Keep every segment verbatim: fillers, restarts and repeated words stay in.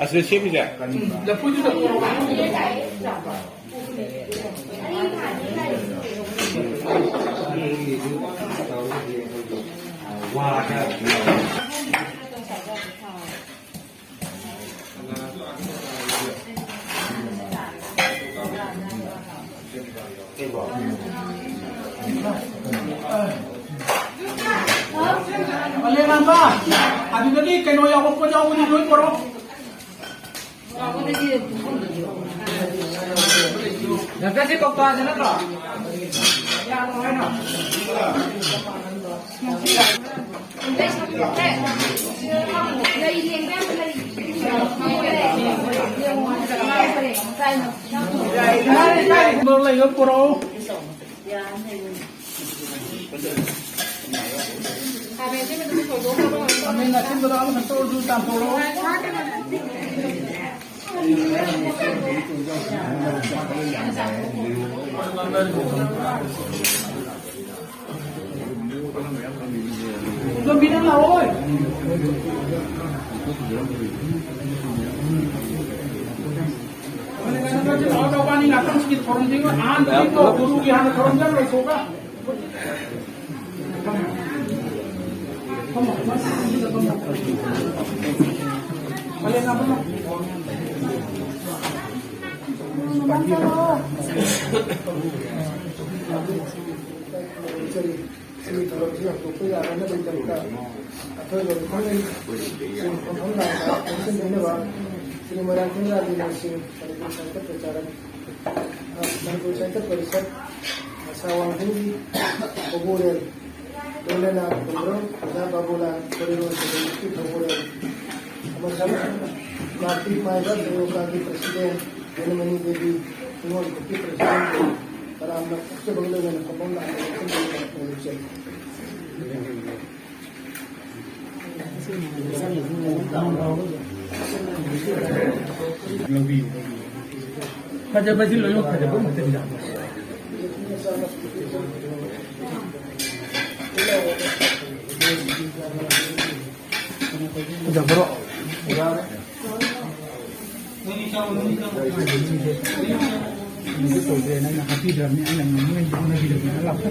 ꯑꯁꯤꯗ ꯁꯦꯝꯃꯤꯁꯦ꯫ ꯂꯐꯨꯁꯤꯗ꯫ ꯃꯂꯦꯝꯉꯥꯟꯕ, ꯑꯗꯨꯗꯒꯤ ꯀꯩꯅꯣ ꯌꯥꯎꯕ, ꯄꯣꯠ ꯌꯥꯎꯕꯗꯤ ꯂꯣꯏ ꯄꯣꯔꯛꯑꯣ꯫ ꯗꯥꯛꯇꯔꯁꯤ ꯀꯧꯇꯥꯗ ꯅꯠꯇ꯭ꯔꯣ? ꯀꯌꯥꯅꯣ ꯍꯥꯏꯅꯣ? ꯂꯩ ꯂꯦꯡꯕ ꯌꯥꯝ ꯂꯩ꯫ ꯂꯩ, ꯂꯩ, ꯄꯨꯔꯛꯑꯣ꯫ ꯈꯥꯃꯦꯟ ꯑꯁꯤꯟꯕꯗꯨꯁꯨ ꯁꯣꯏꯗꯣꯛꯈ꯭ꯔꯕ ꯀꯩꯅꯣ ꯇꯧꯔꯦ꯫ ꯈꯥꯃꯦꯟ ꯑꯁꯤꯟꯕꯗꯣ ꯑꯃꯈꯛꯇ ꯑꯣꯏꯔꯁꯨ ꯆꯥꯝꯊꯣꯛꯂꯛꯑꯣ꯫ ꯂꯝꯕꯤꯗ ꯂꯥꯛꯑꯣꯏ꯫ ꯂꯥꯛꯑꯣ, ꯂꯥꯛꯑꯣ, ꯏꯕꯥꯅꯤ ꯉꯥꯛꯇꯪ ꯁꯤꯒꯤ ꯊꯧꯔꯝꯁꯤ ꯑꯍꯥꯟꯕꯒꯤꯀꯣ, ꯒꯨꯔꯨꯒꯤ ꯍꯥꯟꯅ ꯊꯧꯔꯝꯁꯤ ꯑꯃ ꯂꯣꯏꯊꯣꯛꯑꯒ꯫ ꯁꯤꯒꯤ ꯊꯧꯔꯝꯁꯤ ꯍꯧꯗꯣꯛꯄ ꯌꯥꯅꯅꯕꯒꯤꯗꯃꯛꯇ ꯑꯊꯣꯏꯕ ꯃꯤꯐꯝ ꯂꯩ꯫ ꯁꯤꯒꯤ ꯐꯝꯐꯝ ꯂꯥꯡꯗ ꯄꯨꯟꯁꯤꯟꯕꯤꯅꯕ ꯁ꯭ꯔꯤ ꯃꯣꯏꯔꯥꯡꯊꯦꯝ ꯔꯥꯖꯦꯟꯗ꯭ꯔ ꯁꯤꯡ, ꯃꯅꯤꯄꯨꯔ ꯁꯥꯍꯤꯇ꯭ꯌ ꯄ꯭ꯔꯆꯥꯔꯛ, ꯃꯅꯤꯄꯨꯔ ꯁꯥꯍꯤꯇ꯭ꯌ ꯄꯔꯤꯁꯠ, ꯑꯁꯥ ꯋꯥꯡꯈꯨꯜꯒꯤ ꯀꯣꯕꯣꯔꯦꯜ, ꯂꯣꯏꯅꯅ ꯈꯨꯝꯕ꯭ꯔꯧ ꯑꯣꯖꯥ ꯕꯥꯕꯨꯂꯥꯜ, ꯀꯣꯔꯤꯔꯣꯜ ꯁꯦꯀ꯭ꯔꯦꯇꯔꯤ ꯀꯣꯕꯣꯔꯦꯜ, ꯑꯃꯁꯨꯡ ꯀꯥꯔꯇꯤꯛ ꯃꯥꯏꯕ ꯁꯦꯌꯣꯀꯥꯒꯤ ꯄ꯭ꯔꯁꯤꯗꯦꯟ, ꯕꯦꯅꯨꯃꯅꯤ ꯗꯦꯕꯤ, ꯅꯤꯉꯣꯜ ꯈꯨꯠꯀꯤ ꯄ꯭ꯔꯁꯤꯗꯦꯟ, ꯇꯔꯥꯝꯅ ꯑꯣꯛꯆꯕꯒ ꯂꯣꯏꯅꯅ ꯈꯨꯕꯝ ꯂꯥꯟꯕ ꯂꯧꯁꯤꯟꯕꯤꯅꯕ ꯐꯣꯡꯗꯣꯛꯆꯔꯤ꯫ ꯐꯖꯕꯁꯤ ꯂꯣꯏꯅ ꯐꯖꯕ ꯃꯇꯝꯗ꯫ ꯐꯖꯕ꯭ꯔꯣ? ꯌꯥꯔꯦ꯫ ꯀꯩꯅꯣꯗꯤ ꯇꯧꯗ꯭ꯔꯦ, ꯅꯪꯅ ꯍꯥꯞꯄꯤꯗ꯭ꯔꯕꯅꯤ, ꯑꯩꯅ ꯉꯝꯅꯉꯩꯗꯤ ꯍꯣꯠꯅꯕꯤꯔꯒꯦꯅ ꯂꯥꯛꯄ꯫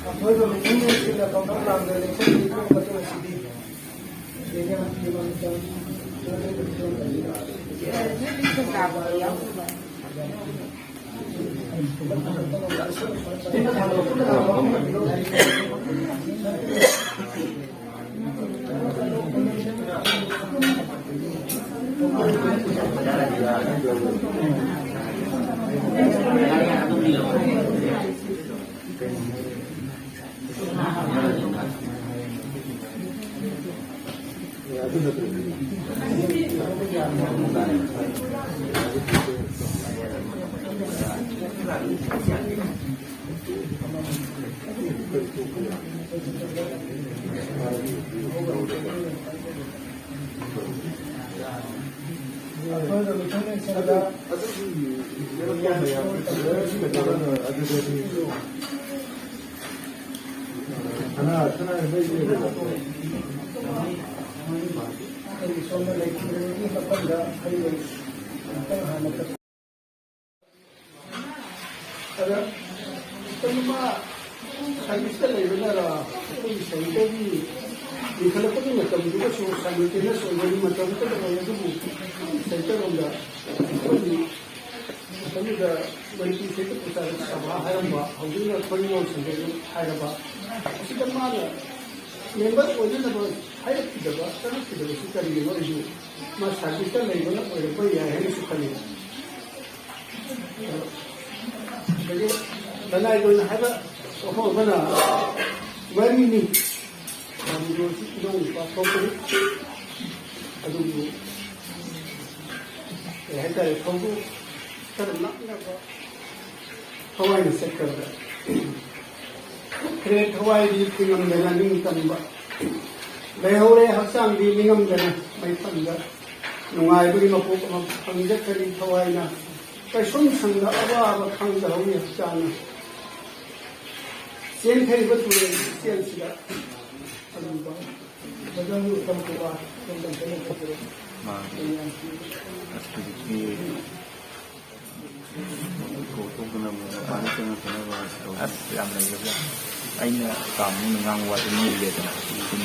ꯑꯩꯈꯣꯏꯅ ꯃꯤꯄꯨꯝ ꯅꯨꯡꯁꯤꯅ ꯀꯪꯀꯥ ꯂꯥꯡꯗ ꯂꯦꯞꯆꯔꯤꯕ ꯃꯇꯝ ꯑꯁꯤꯗꯤ ꯂꯩꯉꯥꯛꯀꯤ ꯃꯔꯛꯇ ꯑꯗ ꯀꯔꯤꯒꯨꯝꯕ ꯁꯥꯔꯚꯤꯁꯇ ꯂꯩꯕꯅꯔ ꯑꯩꯈꯣꯏꯒꯤ ꯁꯦꯟꯇꯔꯒꯤ ꯂꯤꯡꯈꯠꯂꯛꯄꯒꯤ ꯃꯇꯝꯗꯨꯒꯁꯨ simultaneous ꯑꯣꯏꯕꯒꯤ ꯃꯇꯝ ꯑꯃꯠꯇꯗ ꯑꯣꯏ, ꯑꯗꯨꯕꯨ ꯁꯦꯟꯇꯔ ꯔꯣꯝꯗ ꯑꯩꯈꯣꯏꯒꯤ ꯃꯇꯝꯗꯨꯗ ꯃꯅꯤꯄꯨꯔ ꯁꯥꯍꯤꯇ꯭ꯌ ꯄ꯭ꯔꯆꯥꯔ ꯁꯚꯥ ꯍꯥꯏꯔꯝꯕ, ꯍꯧꯖꯤꯛꯅ ꯈꯣꯔꯤꯂꯣꯟ ꯁꯪꯒꯩ ꯍꯥꯏꯔꯕ, ꯑꯁꯤꯗ ꯃꯥꯅ ꯃꯦꯝꯕꯔ ꯑꯣꯏꯅꯅꯕ ꯍꯥꯏꯔꯛꯈꯤꯗꯕ, ꯆꯪꯉꯛꯈꯤꯗꯕꯁꯤ ꯀꯔꯤꯒꯤꯅꯣ? ꯑꯩꯁꯨ ꯃꯥ ꯁꯥꯔꯚꯤꯁꯇ ꯂꯩꯕꯅ ꯑꯣꯏꯔꯝꯕ ꯌꯥꯏ ꯍꯥꯏꯅꯁꯨ ꯈꯜꯂꯤ꯫ ꯑꯗꯒꯤ ꯂꯅꯥꯏꯒꯤ ꯑꯣꯏꯅ ꯍꯥꯏꯕ ꯋꯥꯐꯝ ꯑꯃꯅ, ꯃꯔꯤꯅꯤ ꯔꯥꯃꯨꯗꯣꯁꯤ ꯏꯅꯥꯎ ꯅꯨꯄꯥ ꯊꯣꯛꯄꯅꯤ꯫ ꯑꯗꯨꯕꯨ ꯀꯩ ꯍꯥꯏꯇꯥꯔꯦ, ꯊꯧꯗꯣꯛ ꯈꯔ ꯅꯛꯅꯕ ꯊꯋꯥꯏꯅ ꯆꯠꯈ꯭ꯔꯕꯗ ꯈ꯭ꯔꯦ ꯊꯋꯥꯏꯗꯤ ꯊꯤꯉꯝꯗꯅ ꯅꯤꯡꯇꯝꯕ ꯂꯩꯍꯧꯔꯦ, ꯍꯛꯆꯥꯡꯗꯤ ꯅꯤꯡꯉꯝꯗꯅ ꯃꯩꯐꯝꯗ ꯅꯨꯡꯉꯥꯏꯕꯒꯤ ꯃꯄꯣꯛ ꯑꯃ ꯐꯪꯖꯈ꯭ꯔꯦ ꯊꯋꯥꯏꯅ꯫ ꯀꯩꯁꯨꯝ ꯁꯪꯗ ꯑꯋꯥꯕ ꯈꯪꯗꯍꯧꯔꯤ ꯍꯛꯆꯥꯡꯅ꯫ ꯆꯦꯟꯊꯔꯤꯕ ꯇꯨꯔꯦꯜꯒꯤ ꯏꯆꯦꯜꯁꯤꯗ ꯑꯔꯨꯕ ꯃꯗꯨꯒꯤ ꯎꯇꯝ ꯄꯨꯋꯥ ꯇꯦꯟꯗꯝ ꯇꯦꯟꯗꯝ ꯆꯠꯈꯤꯕ ꯃꯥꯅꯤ꯫ ꯃꯌꯥꯝꯁꯤ ꯑꯁ ꯍꯧꯖꯤꯛꯇꯤ ꯊꯣꯛ ꯊꯣꯛꯇꯅ ꯃꯄꯥꯟꯗ ꯆꯪꯉꯛꯇꯅꯕ ꯇꯧ-, ꯑꯁ ꯌꯥꯝ ꯂꯩꯔꯕ꯫ ꯑꯩꯅ ꯀꯥ ꯃꯅꯨꯡꯗ ꯉꯥꯡꯕ ꯋꯥꯁꯦ ꯃꯤ ꯎꯏꯌꯦꯗꯅ꯫ ꯑꯗꯨꯝ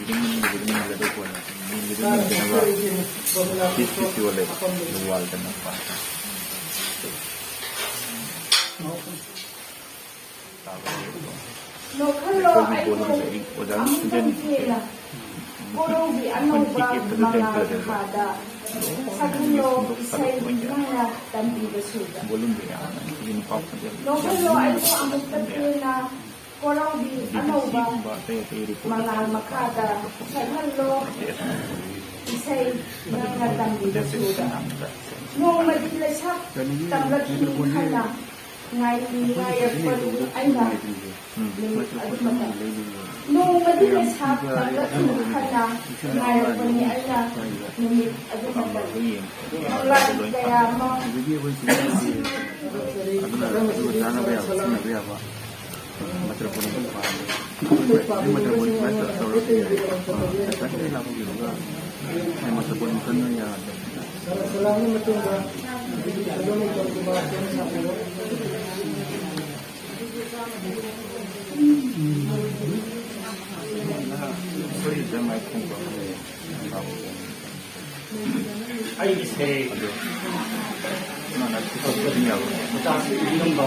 ꯏꯔꯨꯝ ꯃꯅꯨꯡꯗ ꯑꯗꯨꯝ ꯏꯜꯂꯗꯧ ꯄꯣꯠꯅꯤ꯫ ꯃꯤ ꯑꯗꯨꯝ ꯏꯟꯗꯅꯕ ꯄꯤꯁ ꯄꯤꯁ ꯌꯣꯜꯂꯦꯕ꯫ ꯂꯨꯋꯥꯜꯗ ꯅꯛꯄ ꯍꯥꯏꯇꯥꯔꯦ꯫ ꯅꯣꯛꯍꯜꯂꯣ ꯑꯩꯕꯨ ꯑꯃꯨꯛꯇꯪ ꯆꯦꯜꯂ, ꯀꯣꯔꯧꯒꯤ ꯑꯅꯧꯕ ꯃꯉꯥꯜ ꯃꯈꯥꯗ ꯁꯛꯍꯜꯂꯣ ꯏꯁꯩ ꯅꯪꯅ ꯇꯝꯕꯤꯕ ꯁꯨꯔꯗ꯫ ꯅꯣꯛꯍꯜꯂꯣ ꯑꯩꯕꯨ ꯑꯃꯨꯛꯇ ꯄꯦꯟꯅ, ꯀꯣꯔꯧꯒꯤ ꯑꯅꯧꯕ ꯃꯉꯥꯜ ꯃꯈꯥꯗ ꯁꯛꯍꯜꯂꯣ ꯏꯁꯩ ꯅꯪꯅ ꯇꯝꯕꯤꯕ ꯁꯨꯔꯗ꯫ ꯅꯣꯡꯃꯗꯤ ꯂꯩꯁꯥ ꯇꯝꯂꯛꯈꯤꯅꯤ ꯈꯟꯅ ꯉꯥꯏꯔꯤ ꯉꯥꯏꯔꯛꯄꯅꯤ ꯑꯩꯅ ꯅꯨꯃꯤꯠ ꯑꯗꯨꯃꯇ꯫ ꯅꯣꯡꯃꯗꯤ ꯂꯩꯁꯥ ꯇꯝꯂꯛꯈꯤꯅꯤ ꯈꯟꯅ ꯉꯥꯏꯔꯛꯄꯅꯤ ꯑꯩꯅ ꯅꯨꯃꯤꯠ ꯑꯗꯨꯃꯇ꯫ ꯃꯪꯂꯥꯟ ꯀꯌꯥ ꯑꯃ ꯅꯤꯡꯁꯤꯡ ꯑꯗꯨꯅ ꯑꯗꯨꯒ ꯆꯥꯅꯕ ꯌꯥꯕ, ꯁꯤꯖꯤꯟꯅꯕ ꯌꯥꯕ ꯃꯇ꯭ꯔꯄꯣꯟ ꯑꯃ ꯄꯥꯝꯃꯤ꯫ ꯑꯩꯈꯣꯏ ꯃꯇ꯭ꯔꯄꯣꯟ ꯁꯨꯃꯥꯏꯅ ꯇꯧꯔꯒ ꯌꯥꯏ꯫ ꯄꯩꯁꯥ ꯈꯤꯇꯪ ꯂꯥꯞꯄꯒꯤꯗꯨꯒ ꯑꯩ ꯃꯇ꯭ꯔꯄꯣꯟ ꯃꯈꯜ ꯂꯣꯏ ꯌꯥꯔꯗꯤ꯫ ꯁꯂꯥꯝꯒꯤ ꯃꯇꯨꯡꯗ ꯑꯗꯣꯝꯒꯤ ꯇꯧꯈꯤꯕ ꯁꯦꯝ ꯁꯥꯕꯤꯌꯨ꯫ ꯑꯩꯒꯤ ꯁꯦꯔꯦ꯫ ꯃꯆꯥꯁꯤ ꯏꯔꯝꯕ꯫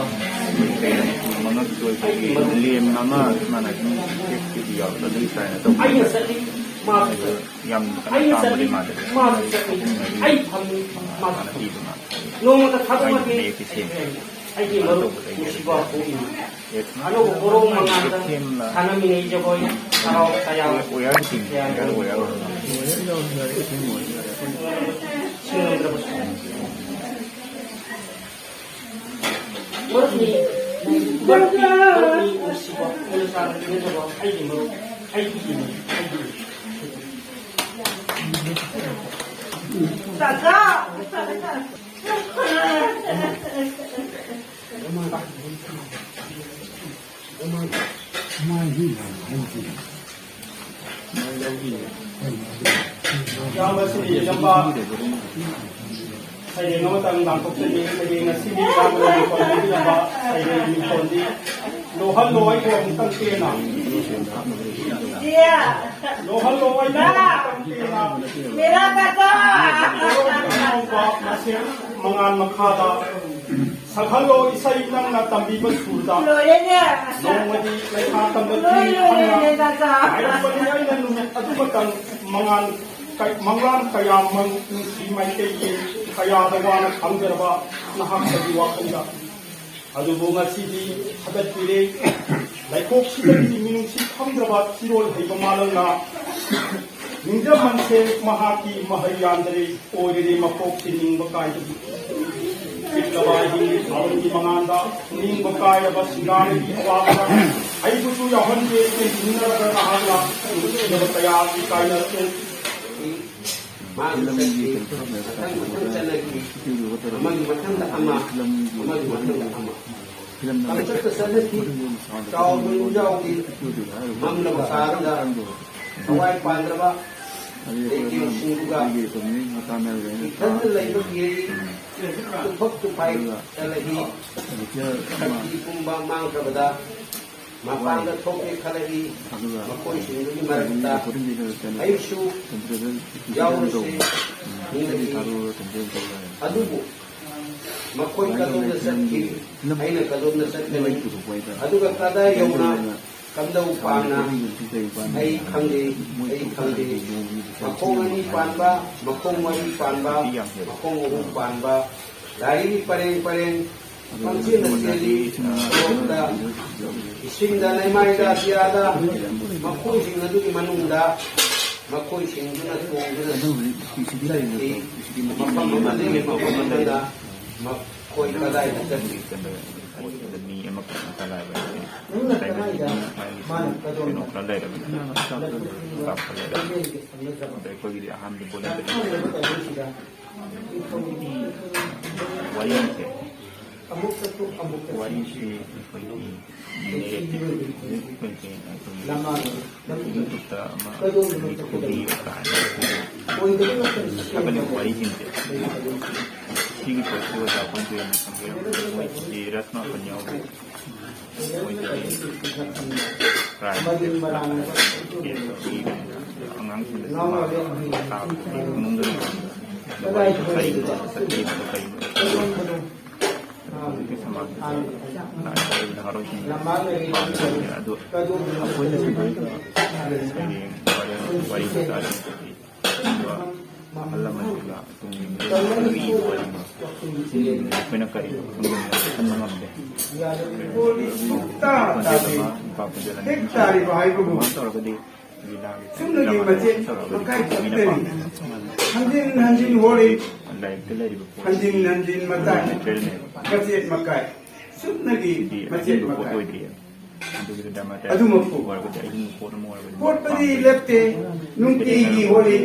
ꯃꯉꯛꯇꯣ ꯑꯩꯈꯣꯏꯒꯤ ꯂꯦꯝ ꯑꯃ ꯃꯥꯅ ꯁꯨꯝ ꯇꯦꯛ ꯇꯦꯛ ꯌꯥꯎꯔꯒ ꯑꯗꯨꯒꯤ ꯇꯥꯏꯅ ꯇꯧꯕ꯫ ꯑꯩꯅ ꯆꯠꯂꯤ, ꯃꯥꯁꯨ ꯆꯠꯂꯤ꯫ ꯌꯥꯝ ꯀꯟꯅ ꯑꯩꯅ ꯇꯥꯡꯕꯗꯤ ꯆꯠꯂꯤ, ꯃꯥꯟꯗꯦ꯫ ꯃꯥꯁꯨ ꯆꯠꯂꯤ꯫ ꯑꯍꯨꯝ ꯃꯔꯤ ꯑꯩ ꯐꯝꯃꯤ, ꯃꯥꯁꯨ ꯃꯥꯅ ꯐꯝꯃꯤ꯫ ꯄꯤꯕ ꯃꯥꯜꯂꯦ꯫ ꯅꯣꯡꯃꯇ ꯊꯥꯗꯣꯛꯅꯗꯦ꯫ ꯃꯥꯒꯤ ꯃꯌꯦꯛꯇꯤ ꯁꯦꯝꯃꯦ꯫ ꯑꯩꯒꯤ ꯃꯔꯨꯞ ꯅꯨꯡꯁꯤꯕ ꯄꯣꯛꯏ꯫ ꯑꯅꯧꯕ ꯀꯣꯔꯧ ꯃꯉꯥꯜꯗ ꯁꯥꯟꯅꯃꯤꯟꯅꯩ ꯖꯒꯣꯏ ꯍꯔꯥꯎ ꯇꯌꯥꯝ꯫ ꯃꯔꯨꯞꯅꯤ, ꯃꯔꯨꯞꯅꯤ, ꯃꯔꯨꯞꯅꯤ ꯅꯨꯡꯁꯤꯕ ꯃꯣꯂꯦꯁꯥꯡ ꯅꯤꯡꯊꯧꯖꯝ ꯑꯩꯒꯤ ꯃꯔꯨꯞ, ꯑꯩꯒꯤ ꯏꯅꯦ, ꯑꯩꯒꯤ ꯏꯅꯦ꯫ ꯇꯥꯇꯥ! ꯏꯌꯥꯝꯕꯁꯤꯡ, ꯏꯌꯥꯝꯕ ꯁꯩꯔꯦꯡ ꯑꯃꯇꯪ ꯂꯥꯡꯊꯣꯛꯆꯒꯦ꯫ ꯁꯩꯔꯦꯡ ꯑꯁꯤꯒꯤ ꯏꯌꯥꯝꯕꯅ ꯃꯤꯡꯊꯣꯟꯕꯤꯔꯝꯕ ꯁꯩꯔꯦꯡ ꯃꯤꯡꯊꯣꯟꯗꯤ ꯂꯣꯍꯜꯂꯣ ꯑꯩꯕꯨ ꯑꯃꯨꯛꯇꯪ ꯄꯦꯟꯅ꯫ ꯂꯣꯍꯜꯂꯣ ꯑꯩꯕꯨ ꯑꯃꯨꯛꯇꯪ ꯄꯦꯟꯅ꯫ ꯃꯁꯦꯜ ꯃꯉꯥꯜ ꯃꯈꯥꯗ ꯁꯛꯍꯜꯂꯣ ꯏꯁꯩ ꯅꯪꯅ ꯇꯝꯕꯤꯕ ꯁꯨꯔꯗ꯫ ꯂꯣꯏꯔꯦꯅꯦ꯫ ꯅꯣꯡꯃꯗꯤ ꯂꯩꯈꯥ ꯇꯝꯕ ꯂꯣꯏ ꯊꯤꯡ ꯂꯣꯏꯔꯦꯅꯦ, ꯈꯪꯅ ꯗꯥꯗꯥ꯫ ꯍꯥꯏꯔꯛꯄꯅꯤ ꯑꯩꯅ ꯅꯨꯃꯤꯠ ꯑꯗꯨꯃꯇꯪ ꯃꯉꯥꯜ ꯀ-, ꯃꯪꯂꯥꯟ ꯀꯌꯥ ꯃꯪ ꯅꯨꯡꯁꯤ ꯃꯥꯏꯀꯩꯒꯤ ꯀꯌꯥꯗ ꯋꯥꯅ ꯈꯪꯖꯔꯕ ꯅꯍꯥꯛꯇꯒꯤ ꯋꯥꯈꯜꯗ꯫ ꯑꯗꯨꯕꯨ ꯉꯁꯤꯗꯤ ꯊꯥꯒꯠꯄꯤꯔꯦ꯫ ꯂꯩꯈꯣꯛꯁꯤꯗꯒꯤ ꯃꯤꯅꯨꯡꯁꯤ ꯈꯪꯗ꯭ꯔꯕ ꯆꯤꯔꯣꯜ ꯍꯩꯕ ꯃꯥꯂꯪꯅ ꯅꯤꯡꯖꯃꯟꯁꯦ ꯃꯍꯥꯛꯀꯤ ꯃꯍꯩ ꯌꯥꯟꯗ꯭ꯔꯦ꯫ ꯑꯣꯏꯔꯦ ꯃꯀꯣꯛꯁꯦ ꯅꯤꯡꯕ ꯀꯥꯏꯕꯒꯤ꯫ ꯄꯤꯛꯂꯕ ꯑꯍꯤꯡꯒꯤ ꯊꯥꯕꯜꯒꯤ ꯃꯉꯥꯜꯗ ꯅꯤꯡꯕ ꯀꯥꯏꯔꯕ ꯁꯤꯡꯒꯥꯅꯤꯒꯤ ꯑꯋꯥꯕꯗ ꯑꯩꯕꯨꯁꯨ ꯌꯥꯎꯍꯟꯒꯦ ꯇꯦꯟꯁꯤꯟꯅꯔꯒ ꯅꯍꯥꯛꯅ ꯅꯨꯡꯁꯤꯅꯕ ꯀꯌꯥꯒꯤ ꯀꯥꯏꯅꯔꯛꯂꯦ꯫ ꯃꯥꯒꯤ ꯆꯠꯈꯤ꯫ ꯃꯊꯪ ꯃꯊꯪ ꯆꯠꯅꯈꯤ꯫ ꯑꯃꯒꯤ ꯃꯊꯪꯗ ꯑꯃ, ꯑꯃꯒꯤ ꯃꯊꯪꯗ ꯑꯃ꯫ ꯄꯪꯆꯠꯇ ꯆꯠꯅꯈꯤ꯫ ꯆꯥꯎꯕ ꯅꯨꯡꯖꯥꯎꯒꯤ ꯃꯝꯂꯕ ꯀꯥꯗꯨꯗ ꯊꯋꯥꯏ ꯄꯥꯟꯗ꯭ꯔꯕ ꯂꯩꯇꯦꯡꯁꯤꯡꯗꯨꯒ ꯏꯊꯟꯗ ꯂꯩꯕꯒꯤ ꯇꯨꯐꯛ ꯇꯨꯐꯥꯏ ꯆꯠꯂꯛꯏ꯫ ꯁꯛꯇꯤ ꯄꯨꯝꯕ ꯃꯥꯡꯈ꯭ꯔꯕꯗ ꯃꯄꯥꯟꯗ ꯊꯣꯛꯀꯦ ꯈꯜꯂꯛꯏ꯫ ꯃꯈꯣꯏꯁꯤꯡꯗꯨꯒꯤ ꯃꯔꯛꯇ ꯑꯩꯁꯨ ꯌꯥꯎꯔꯨꯁꯦ ꯅꯤꯡꯂꯛꯏ꯫ ꯑꯗꯨꯕꯨ ꯃꯈꯣꯏ ꯀꯗꯣꯝꯗ ꯆꯠꯈꯤ? ꯑꯩꯅ ꯀꯗꯣꯝꯗ ꯆꯠꯀꯅꯤ? ꯑꯗꯨꯒ ꯀꯗꯥꯏ ꯌꯧꯅ ꯀꯝꯗꯧ ꯄꯥꯟꯅ? ꯑꯩ ꯈꯪꯗꯦ, ꯑꯩ ꯈꯪꯗꯦ꯫ ꯃꯈꯣꯡ ꯑꯅꯤ ꯄꯥꯟꯕ, ꯃꯈꯣꯡ ꯃꯔꯤ ꯄꯥꯟꯕ, ꯃꯈꯣꯡ ꯑꯍꯨꯝ ꯄꯥꯟꯕ, ꯒꯥꯔꯤꯒꯤ ꯄꯔꯦꯡ ꯄꯔꯦꯡ ꯄꯪꯆꯦꯟꯗ ꯆꯦꯜꯂꯤ꯫ ꯁꯣꯔꯣꯛꯇ, ꯏꯁꯤꯡꯗ, ꯂꯩꯃꯥꯏꯗ, ꯑꯇꯤꯌꯥꯗ, ꯃꯈꯣꯏꯁꯤꯡ ꯑꯗꯨꯒꯤ ꯃꯅꯨꯡꯗ ꯃꯈꯣꯏꯁꯤꯡꯗꯨꯅ ꯇꯣꯡꯗꯨꯅ ꯆꯠꯈꯤ꯫ ꯃꯐꯝ ꯑꯃꯗꯒꯤ ꯃꯐꯝ ꯑꯃꯗ ꯃꯈꯣꯏ ꯀꯗꯥꯏꯗ ꯆꯠꯈꯤ? ꯃꯤ ꯑꯃꯈꯛꯅ ꯀꯗꯥꯏꯗ ꯅꯪꯅ ꯀꯗꯥꯏꯗ? ꯃꯥꯅ ꯀꯗꯣꯝꯗ? ꯀꯩꯅꯣ ꯈꯔ ꯂꯩꯔꯕꯅꯤꯅ, ꯅꯪꯅ ꯆꯥꯛ ꯈꯔ ꯂꯩꯔꯕꯅꯤꯅ꯫ ꯑꯗ ꯑꯩꯈꯣꯏꯒꯤꯗꯤ ꯑꯍꯥꯟꯕ ꯕꯣꯂꯨꯟꯇꯔꯤ ꯆꯥꯛ ꯈꯪꯗꯕ ꯇꯧꯕꯁꯤꯗ ꯋꯥꯔꯤꯁꯦ, ꯋꯥꯔꯤꯁꯤ ꯑꯩꯈꯣꯏꯒꯤ ꯅꯦꯔꯦꯇꯤꯚ, ꯑꯩꯈꯣꯏꯒꯤ ꯌꯨꯇ꯭ꯌꯨꯕꯇ ꯑꯃ ꯂꯤꯛꯈꯨꯕꯤ ꯀꯥꯏꯅ ꯊꯥꯒꯠꯂꯤꯕ ꯋꯥꯔꯤꯁꯤꯡꯁꯦ, ꯁꯤꯒꯤ ꯄꯣꯠꯁꯤ ꯑꯣꯖꯥ ꯑꯩꯈꯣꯏꯅ ꯇꯨꯔꯦꯜꯅ ꯈꯪꯕꯤꯔꯝꯒꯅꯤ꯫ ꯃꯣꯏꯁꯤꯗꯤ ꯔꯁ ꯃꯥꯄꯟ ꯌꯥꯎꯗꯦ꯫ ꯃꯣꯏꯁꯤꯗꯤ ꯀ꯭ꯔꯥꯏꯝꯁꯦ ꯄꯨꯂꯞ ꯀꯦꯁ ꯇꯧꯏ꯫ ꯑꯉꯥꯡꯁꯤꯡꯗꯁꯨ ꯃꯥ ꯇꯥꯛꯄꯁꯦ ꯈꯪꯅꯤꯡꯗꯅ ꯋꯥꯔꯤꯗꯣ ꯀꯔꯤꯅꯣ, ꯆꯠꯅꯔꯤꯕꯗꯣ ꯀꯔꯤꯅꯣ, ꯍꯧꯖꯤꯛꯀꯤ ꯁꯃꯥꯖꯁꯤꯗ ꯂꯥꯛꯏꯕ ꯅꯍꯥꯔꯣꯜꯁꯤꯡꯅ ꯄꯥꯝꯅꯕꯅꯦ꯫ ꯑꯗꯣ ꯑꯩꯈꯣꯏꯅ ꯁꯨꯃꯥꯏꯅ ꯁꯩꯔꯦꯡ, ꯋꯥꯔꯤ, ꯋꯥꯔꯤ ꯃꯆꯥꯁꯤꯡꯁꯤꯗꯤ ꯑꯗꯨꯒ ꯑꯍꯜ ꯂꯃꯟꯁꯤꯡꯅ ꯇꯨꯡ ꯏꯟꯗꯨꯅ ꯀꯔꯤ ꯋꯥꯔꯤꯅꯣ, ꯁꯤꯁꯤꯡꯗꯨ ꯑꯩꯈꯣꯏꯅ ꯀꯔꯤꯅꯣ ꯈꯪꯗꯅ ꯈꯟꯕ ꯉꯝꯗꯦ꯫ ꯈꯣꯟꯖꯦꯜ ꯑꯃ ꯅꯨꯄꯥ ꯈꯣꯟꯖꯦꯜ ꯑꯅꯤ ꯍꯦꯛ ꯇꯥꯔꯤꯕ ꯍꯥꯏꯕꯕꯨ ꯑꯗꯨꯃꯥꯏꯅ ꯇꯧꯔꯒꯗꯤ ꯂꯤꯂꯥꯒꯤ ꯇꯥꯏꯞꯇ ꯆꯨꯝꯅꯒꯤ ꯗ꯭ꯔꯃꯥ ꯃꯆꯦꯠ ꯇꯧꯔꯒꯗꯤ ꯃꯈꯥꯏ ꯃꯤꯅ ꯈꯛꯇꯅꯤ꯫ ꯄꯥꯝꯅꯩ꯫ ꯍꯟꯖꯤꯟ ꯍꯟꯖꯤꯟ ꯍꯣꯜꯂꯤ꯫ ꯂꯥꯏꯔꯤꯛꯇ ꯂꯩꯔꯤꯕ ꯄꯣꯠꯁꯤꯗꯤ ꯍꯟꯖꯤꯟ ꯍꯟꯖꯤꯟ ꯃꯇꯥꯏ ꯃꯦꯇꯔꯤꯌꯦꯜꯅꯦꯕ꯫ ꯃꯆꯦꯠ ꯃꯀꯥꯏ꯫ ꯆꯨꯝꯅꯒꯤ ꯁꯤꯗꯤ ꯃꯆꯦꯠ ꯑꯍꯤꯡꯕ ꯄꯣꯠ ꯃꯀꯥꯏ꯫ ꯑꯣꯏꯗ꯭ꯔꯤꯌꯦ꯫ ꯑꯗꯨꯒꯤꯗ ꯗ꯭ꯔꯃꯥ ꯇꯥꯏꯞ ꯑꯗꯨꯃꯛꯄꯨ ꯑꯣꯏꯔꯒꯗꯤ ꯑꯍꯤꯡꯕ ꯄꯣꯠ ꯑꯃ ꯑꯣꯏꯔꯒꯗꯤ ꯃꯣꯏꯅ ꯀꯣꯠꯄꯗꯤ ꯄꯥꯝꯅꯩ꯫ ꯂꯦꯞꯇꯦ꯫ ꯅꯨꯡꯇꯤꯒꯤ ꯍꯣꯜꯂꯤ꯫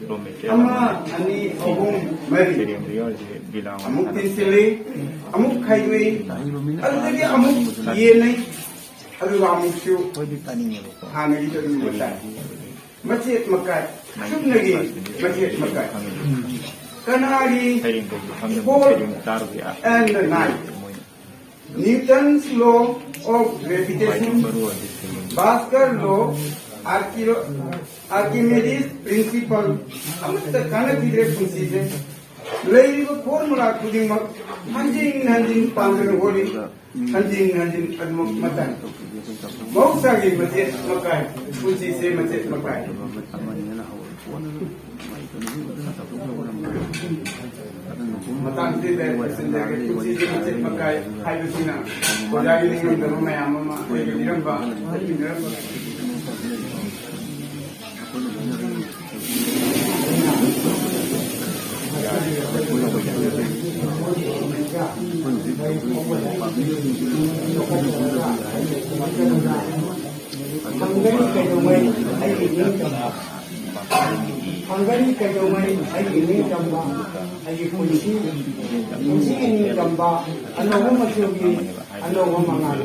ꯔꯣ ꯃꯦꯇꯔꯤꯌꯦꯜ ꯑꯃ, ꯑꯃ ꯑꯅꯤ, ꯑꯍꯨꯝ, ꯃꯔꯤ꯫ ꯁꯩꯔꯦꯡꯗ ꯌꯥꯎꯔꯤꯁꯦ ꯂꯤꯂꯥ ꯑꯃꯨꯛ ꯑꯃ ꯇꯤꯟꯁꯤꯜꯂꯤ, ꯑꯃꯨꯛ ꯈꯥꯏꯗꯣꯛꯏ, ꯑꯗꯨꯗꯒꯤ ꯑꯃꯨꯛ ꯌꯦꯟꯅꯩ, ꯑꯗꯨꯒ ꯑꯃꯨꯛꯁꯨ ꯑꯩꯈꯣꯏꯗꯤ ꯇꯥꯅꯤꯡꯉꯦꯕꯀꯣ꯫ ꯍꯥꯟꯅꯒꯤꯗꯣ ꯑꯗꯨꯝ ꯃꯇꯥꯏ꯫ ꯃꯆꯦꯠ ꯃꯀꯥꯏ, ꯆꯨꯝꯅꯒꯤ ꯃꯆꯦꯠ ꯃꯀꯥꯏ꯫ ꯀꯅꯥꯒꯤ ꯁꯩꯔꯦꯡ ꯀꯩꯁꯨ ꯈꯪꯗꯕ ꯐꯣꯔ ꯁꯩꯔꯦꯡ ꯇꯥꯔꯨꯕ ꯌꯥ-, ꯑꯦꯟ ꯅꯥꯏꯟ? ꯃꯣꯏꯅ Newton's law of gravitation, ꯈ꯭ꯋꯥꯏꯗꯒꯤ ꯃꯔꯨ ꯑꯣꯏꯕ ꯁꯩꯔꯦꯡ꯫ Basker's law, Archilo-, Archimedes principle, ꯑꯃꯠꯇ ꯀꯥꯟꯅꯈꯤꯗ꯭ꯔꯦ ꯄꯨꯟꯁꯤꯁꯦ꯫ ꯂꯩꯔꯤꯕ ꯐꯣꯔꯃꯨꯂꯥ ꯈꯨꯗꯤꯡꯃꯛ ꯍꯟꯖꯤꯟ ꯍꯟꯖꯤꯟ ꯄꯥꯟꯗꯅ ꯍꯣꯠꯂꯤ, ꯍꯟꯖꯤꯟ ꯍꯟꯖꯤꯟ ꯑꯗꯨꯃꯛ ꯃꯇꯥꯏ꯫ ꯃꯍꯧꯁꯥꯒꯤ ꯃꯆꯦꯠ ꯃꯀꯥꯏ, ꯄꯨꯟꯁꯤꯁꯦ ꯃꯆꯦꯠ ꯃꯀꯥꯏ꯫ ꯃꯇꯥꯡꯁꯤꯗ ꯂꯣꯏꯁꯤꯟꯖꯔꯒꯦ꯫ ꯄꯨꯟꯁꯤꯁꯦ ꯃꯆꯦꯠ ꯃꯀꯥꯏ ꯍꯥꯏꯕꯁꯤꯅ ꯑꯣꯖꯥꯒꯤ ꯅꯤꯡꯉꯝꯗꯕ ꯃꯌꯥꯝ ꯑꯃ ꯑꯩꯒ ꯂꯤꯔꯝꯕ, ꯍꯥꯏꯕꯤꯅꯔꯝꯕ꯫ ꯐꯪꯒꯅꯤ ꯀꯩꯗꯧꯉꯩ ꯑꯩꯒꯤ ꯅꯤꯡꯇꯝꯕ, ꯑꯩꯒꯤ ꯄꯨꯟꯁꯤ, ꯄꯨꯟꯁꯤꯒꯤ ꯅꯤꯡꯇꯝꯕ, ꯑꯅꯧꯕ ꯃꯆꯨꯒꯤ ꯑꯅꯧꯕ ꯃꯉꯥꯜ꯫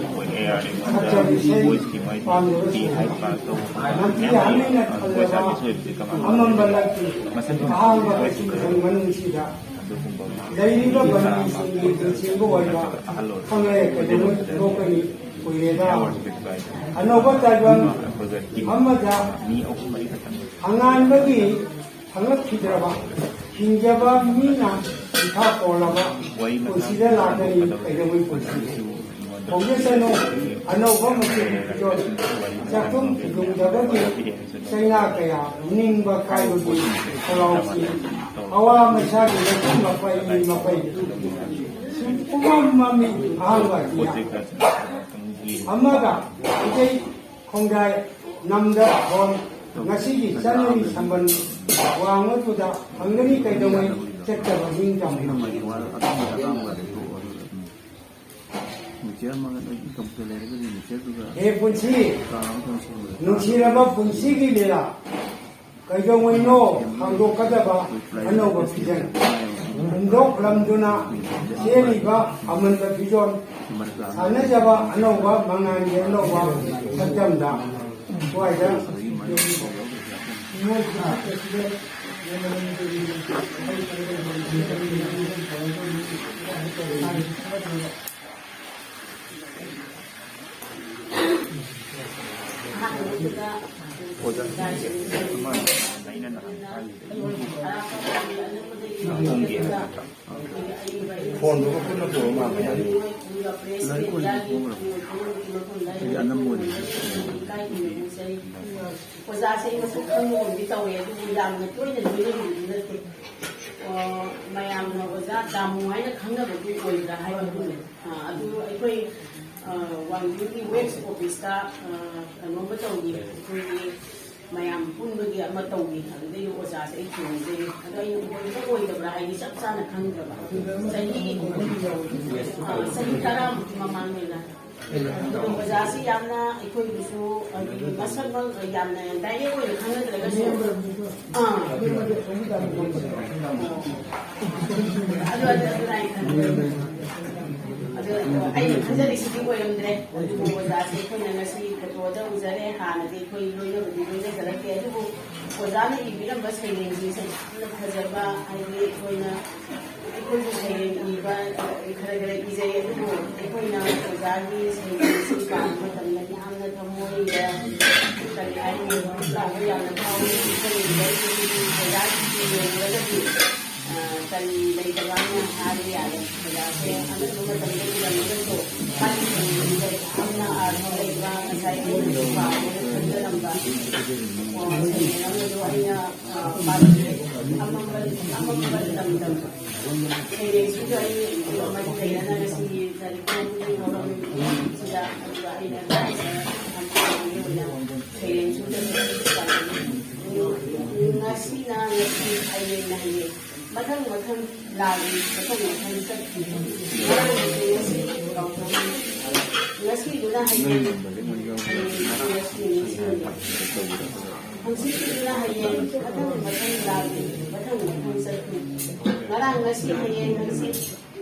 ꯁꯛꯆꯕ ꯏꯁꯩ ꯄꯥꯝꯖꯕꯁꯤꯡ, ꯅꯝꯊꯤ ꯍꯥꯃꯦꯡꯅ ꯊꯜꯂꯕ ꯑꯃꯝꯕ ꯂꯛꯀꯤ ꯑꯍꯥꯡꯕ ꯂꯩꯆꯤꯜ ꯃꯅꯨꯡꯁꯤꯗ ꯂꯩꯔꯤꯕ ꯕꯟꯗꯤꯁꯤꯡꯒꯤ ꯂꯨꯆꯤꯡꯕ ꯑꯣꯏꯕ ꯈꯪꯂꯦ ꯀꯩꯗꯧꯉꯩ ꯂꯣꯛꯀꯅꯤ ꯀꯨꯏꯔꯦꯗ꯫ ꯑꯅꯧꯕ ꯇꯥꯏꯕꯪ ꯑꯃꯗ ꯑꯉꯥꯟꯕꯒꯤ ꯐꯪꯂꯛꯈꯤꯗ꯭ꯔꯕ ꯍꯤꯡꯖꯕ ꯃꯤꯅ ꯏꯈꯥ ꯄꯣꯜꯂꯕ ꯄꯨꯟꯁꯤꯗ ꯂꯥꯛꯀꯅꯤ ꯀꯩꯗꯧꯉꯩ ꯄꯨꯟꯁꯤ꯫ ꯍꯧꯖꯤꯛꯁꯅꯨ ꯑꯅꯧꯕ ꯃꯆꯨ ꯐꯤꯖꯣꯜ ꯆꯥꯛꯊꯨꯝ ꯐꯤꯗꯨꯡꯗꯕꯒꯤ ꯆꯩꯅꯥ ꯀꯌꯥ ꯅꯤꯡꯕ ꯀꯥꯏꯕꯒꯤ ꯈꯣꯜꯂꯥꯎꯁꯤ ꯑꯋꯥ ꯃꯩꯁꯥꯒꯤ ꯂꯩꯈꯣꯝ ꯃꯄꯩ ꯃꯄꯩ ꯄꯨꯝꯃꯝ ꯃꯝꯃꯤ ꯑꯍꯥꯡꯕ ꯑꯇꯤꯌꯥ ꯑꯃꯒ ꯏꯁꯩ ꯈꯣꯡꯖꯥꯏ ꯅꯝꯗ ꯍꯣꯟ ꯉꯁꯤꯒꯤ ꯆꯠꯅꯔꯤ ꯁꯝꯕꯟ ꯋꯥꯡꯂꯛꯄꯗ ꯐꯪꯒꯅꯤ ꯀꯩꯗꯧꯉꯩ ꯆꯠꯇꯕ ꯅꯤꯡꯇꯝꯕ꯫ ꯃꯤꯡꯁꯦꯜ ꯑꯃꯒ ꯅꯣꯏꯒꯤ ꯀꯝꯄ꯭ꯌꯨꯇꯔ ꯂꯩꯔꯒꯗꯤ ꯃꯤꯡꯁꯦꯜꯗꯨꯒ ꯍꯦ ꯄꯨꯟꯁꯤ, ꯀꯥ ꯑꯃꯇꯪ ꯁꯦꯝꯕꯗ ꯅꯨꯡꯁꯤꯔꯕ ꯄꯨꯟꯁꯤꯒꯤ ꯂꯤꯂꯥ ꯀꯩꯗꯧꯉꯩꯅꯣ ꯍꯥꯡꯗꯣꯛꯀꯗꯕ ꯑꯅꯧꯕ ꯐꯤꯖꯪ ꯍꯨꯝꯗꯣꯛꯂꯝꯗꯨꯅ ꯆꯦꯜꯂꯤꯕ ꯑꯃꯟꯕ ꯐꯤꯖꯣꯜ ꯁꯥꯟꯅꯖꯕ ꯑꯅꯧꯕ ꯃꯉꯥꯜꯒꯤ ꯑꯅꯧꯕ ꯁꯛꯇꯝꯗ ꯁ꯭ꯋꯥꯏꯗ ꯐꯣꯟꯗꯨꯒ ꯄꯨꯟꯅ ꯄꯨꯔꯛꯑꯣ ꯃꯥ ꯃꯌꯥꯝ꯫ ꯂꯥꯏꯔꯤꯛ ꯑꯣꯏꯅ ꯄꯨꯊꯣꯛꯈ꯭ꯔꯕ꯫ ꯑꯩꯗꯤ ꯑꯅꯝꯕ ꯑꯣꯏꯅ ꯑꯣꯖꯥꯁꯦ ꯑꯩ ꯃꯁꯛ ꯈꯪꯕꯒꯨꯝꯗꯤ ꯇꯧꯋꯦ, ꯑꯗꯨꯕꯨ ꯌꯥꯝꯅ ꯇꯣꯏꯅ ꯂꯣꯏꯅꯕꯕꯨꯗꯤ ꯅꯠꯇꯦ꯫ ꯑꯣ, ꯃꯌꯥꯝꯅ ꯑꯣꯖꯥ ꯗꯥꯃꯨ ꯍꯥꯏꯅ ꯈꯪꯅꯕꯗꯤ ꯑꯣꯏꯕ꯭ꯔꯥ ꯍꯥꯏꯕꯗꯨꯅꯦ꯫ ꯑ, ꯑꯗꯨ ꯑꯩꯈꯣꯏ, ꯑ, ꯋꯥꯡꯖꯤꯡꯒꯤ ꯋꯦꯕꯁ ꯑꯣꯐꯤꯁꯇ, ꯑ, ꯀꯩꯅꯣꯝꯃ ꯇꯧꯈꯤ, ꯑꯩꯈꯣꯏꯒꯤ ꯃꯌꯥꯝ ꯄꯨꯟꯕꯒꯤ ꯑꯃ ꯇꯧꯈꯤ, ꯑꯗꯨꯗꯩ ꯑꯣꯖꯥꯁꯦ ꯑꯩ ꯊꯦꯡꯅꯖꯩ꯫ ꯑꯗꯣ ꯑꯩꯅ ꯑꯣꯏꯕ꯭ꯔꯥ ꯑꯣꯏꯗꯕ꯭ꯔꯥ ꯍꯥꯏꯗꯤ ꯆꯞ ꯆꯥꯅ ꯈꯪꯗ꯭ꯔꯕ꯫ ꯆꯍꯤꯒꯤ ꯈꯨꯗꯤꯡꯒꯤ, ꯑ, ꯆꯍꯤ ꯇꯔꯥꯃꯨꯛꯀꯤ ꯃꯃꯥꯡ ꯑꯣꯏꯅ ꯑꯗꯣ ꯑꯣꯖꯥꯁꯤ ꯌꯥꯝꯅ ꯑꯩꯈꯣꯏꯕꯨꯁꯨ, ꯍꯥꯏꯗꯤ, ꯃꯁꯛꯃꯛ ꯌꯥꯝꯅ ꯗꯥꯏꯔꯦꯛ ꯑꯣꯏꯅ ꯈꯪꯅꯗ꯭ꯔꯒꯁꯨ, ꯑꯥ, ꯑꯗꯨ, ꯑꯗꯨ, ꯑꯗꯨ ꯑꯩ ꯈꯟꯕ꯫ ꯑꯗꯨ ꯑꯩꯅ ꯈꯟꯖꯔꯤꯁꯤꯗꯤ ꯑꯣꯏꯔꯝꯗ꯭ꯔꯦ꯫ ꯑꯗꯨꯕꯨ ꯑꯣꯖꯥꯁꯦ ꯑꯩꯈꯣꯏꯅ ꯉꯁꯤ ꯐꯣꯇꯣꯗ ꯎꯖꯔꯦ, ꯍꯥꯟꯅꯗꯤ ꯑꯩꯈꯣꯏ ꯂꯣꯏꯅꯕꯗꯤ ꯂꯣꯏꯅꯖꯔꯛꯇꯦ, ꯑꯗꯨꯕꯨ ꯑꯣꯖꯥꯅ ꯏꯕꯤꯔꯝꯕ ꯁꯩꯔꯦꯡꯁꯤꯡꯁꯦ ꯌꯥꯝꯅ ꯐꯖꯕ, ꯍꯥꯏꯗꯤ ꯑꯩꯈꯣꯏꯅ, ꯑꯩꯈꯣꯏꯁꯨ ꯁꯩꯔꯦꯡ ꯏꯕ ꯈꯔ ꯈꯔ ꯏꯖꯩ, ꯑꯗꯨꯕꯨ ꯑꯩꯈꯣꯏꯅ ꯑꯣꯖꯥꯒꯤ ꯁꯩꯔꯦꯡꯁꯤ ꯄꯥꯕ ꯃꯇꯝꯗ ꯌꯥꯝꯅ ꯊꯃꯣꯏꯗ, ꯀꯔꯤ ꯍꯥꯏꯅꯤ, ꯂꯥꯎꯕ ꯌꯥꯝꯅ ꯐꯥꯎꯏ꯫ ꯑꯩꯈꯣꯏꯒꯤ ꯂꯥꯏꯔꯤꯛꯁꯤꯡꯁꯤ ꯑꯣꯖꯥꯒꯤ ꯌꯦꯡꯂꯒꯗꯤ, ꯑ, ꯀꯔꯤ ꯂꯩꯇꯕ ꯍꯥꯏꯅ ꯍꯥꯏꯕ ꯌꯥꯔꯦ꯫ ꯑꯣꯖꯥꯁꯦ ꯑꯅꯧꯕ ꯃꯇꯝꯗ ꯏꯔꯝꯃꯒꯁꯨ ꯃꯥꯒꯤ ꯁꯩꯔꯦꯡꯁꯤꯗ ꯌꯥꯝꯅ ꯑꯔꯊ ꯂꯩꯕ, ꯉꯁꯥꯏ ꯑꯩꯅꯁꯨ ꯄꯥꯕꯗ ꯈꯟꯖꯔꯝꯕ, ꯑ, ꯁꯩꯔꯦꯡ ꯑꯃꯗꯣ ꯑꯩꯅ, ꯑ, ꯄꯥꯖꯒꯦ꯫ ꯑꯃꯝꯕ, ꯑꯃꯝꯕ ꯂꯝꯗꯝ꯫ ꯁꯩꯔꯦꯡꯁꯤꯒ ꯑꯩ ꯃꯔꯤ ꯂꯩꯅꯅ ꯉꯁꯤꯒꯤ ꯂꯥꯏꯔꯤꯛ ꯐꯣꯡꯕꯒꯤ ꯋꯥꯐꯝꯁꯤꯗ, ꯑꯗꯨꯒ ꯑꯩꯅ ꯂꯥꯏꯔꯤꯛꯁꯦ ꯌꯥꯝ ꯄꯥꯝꯕꯒꯤ ꯑꯣꯏꯅ ꯁꯩꯔꯦꯡꯁꯤꯒ ꯄꯥꯖꯒꯦ꯫ ꯉꯁꯤꯅ ꯉꯁꯤ, ꯍꯌꯦꯡꯅ ꯍꯌꯦꯡ꯫ ꯃꯊꯪ ꯃꯊꯪ ꯂꯥꯛꯂꯤ, ꯃꯊꯪ ꯃꯊꯪ ꯆꯠꯈꯤ꯫ ꯉꯔꯥꯡꯒꯤꯁꯦ ꯉꯁꯤ ꯀꯥꯎꯊꯣꯛꯈꯤ꯫ ꯉꯁꯤꯗꯨꯅ ꯍꯌꯦꯡ, ꯍꯌꯦꯡꯗꯨꯅ ꯉꯁꯤ ꯅꯤꯡꯁꯤꯡꯉꯤ꯫ ꯍꯪꯆꯤꯠꯀꯤꯗꯨꯅ ꯍꯌꯦꯡ, ꯃꯊꯪ ꯃꯊꯪ ꯂꯥꯛꯂꯤ, ꯃꯊꯪ ꯃꯊꯪ ꯆꯠꯈꯤ꯫ ꯉꯔꯥꯡ, ꯉꯁꯤ, ꯍꯌꯦꯡ, ꯍꯪꯆꯤꯠ,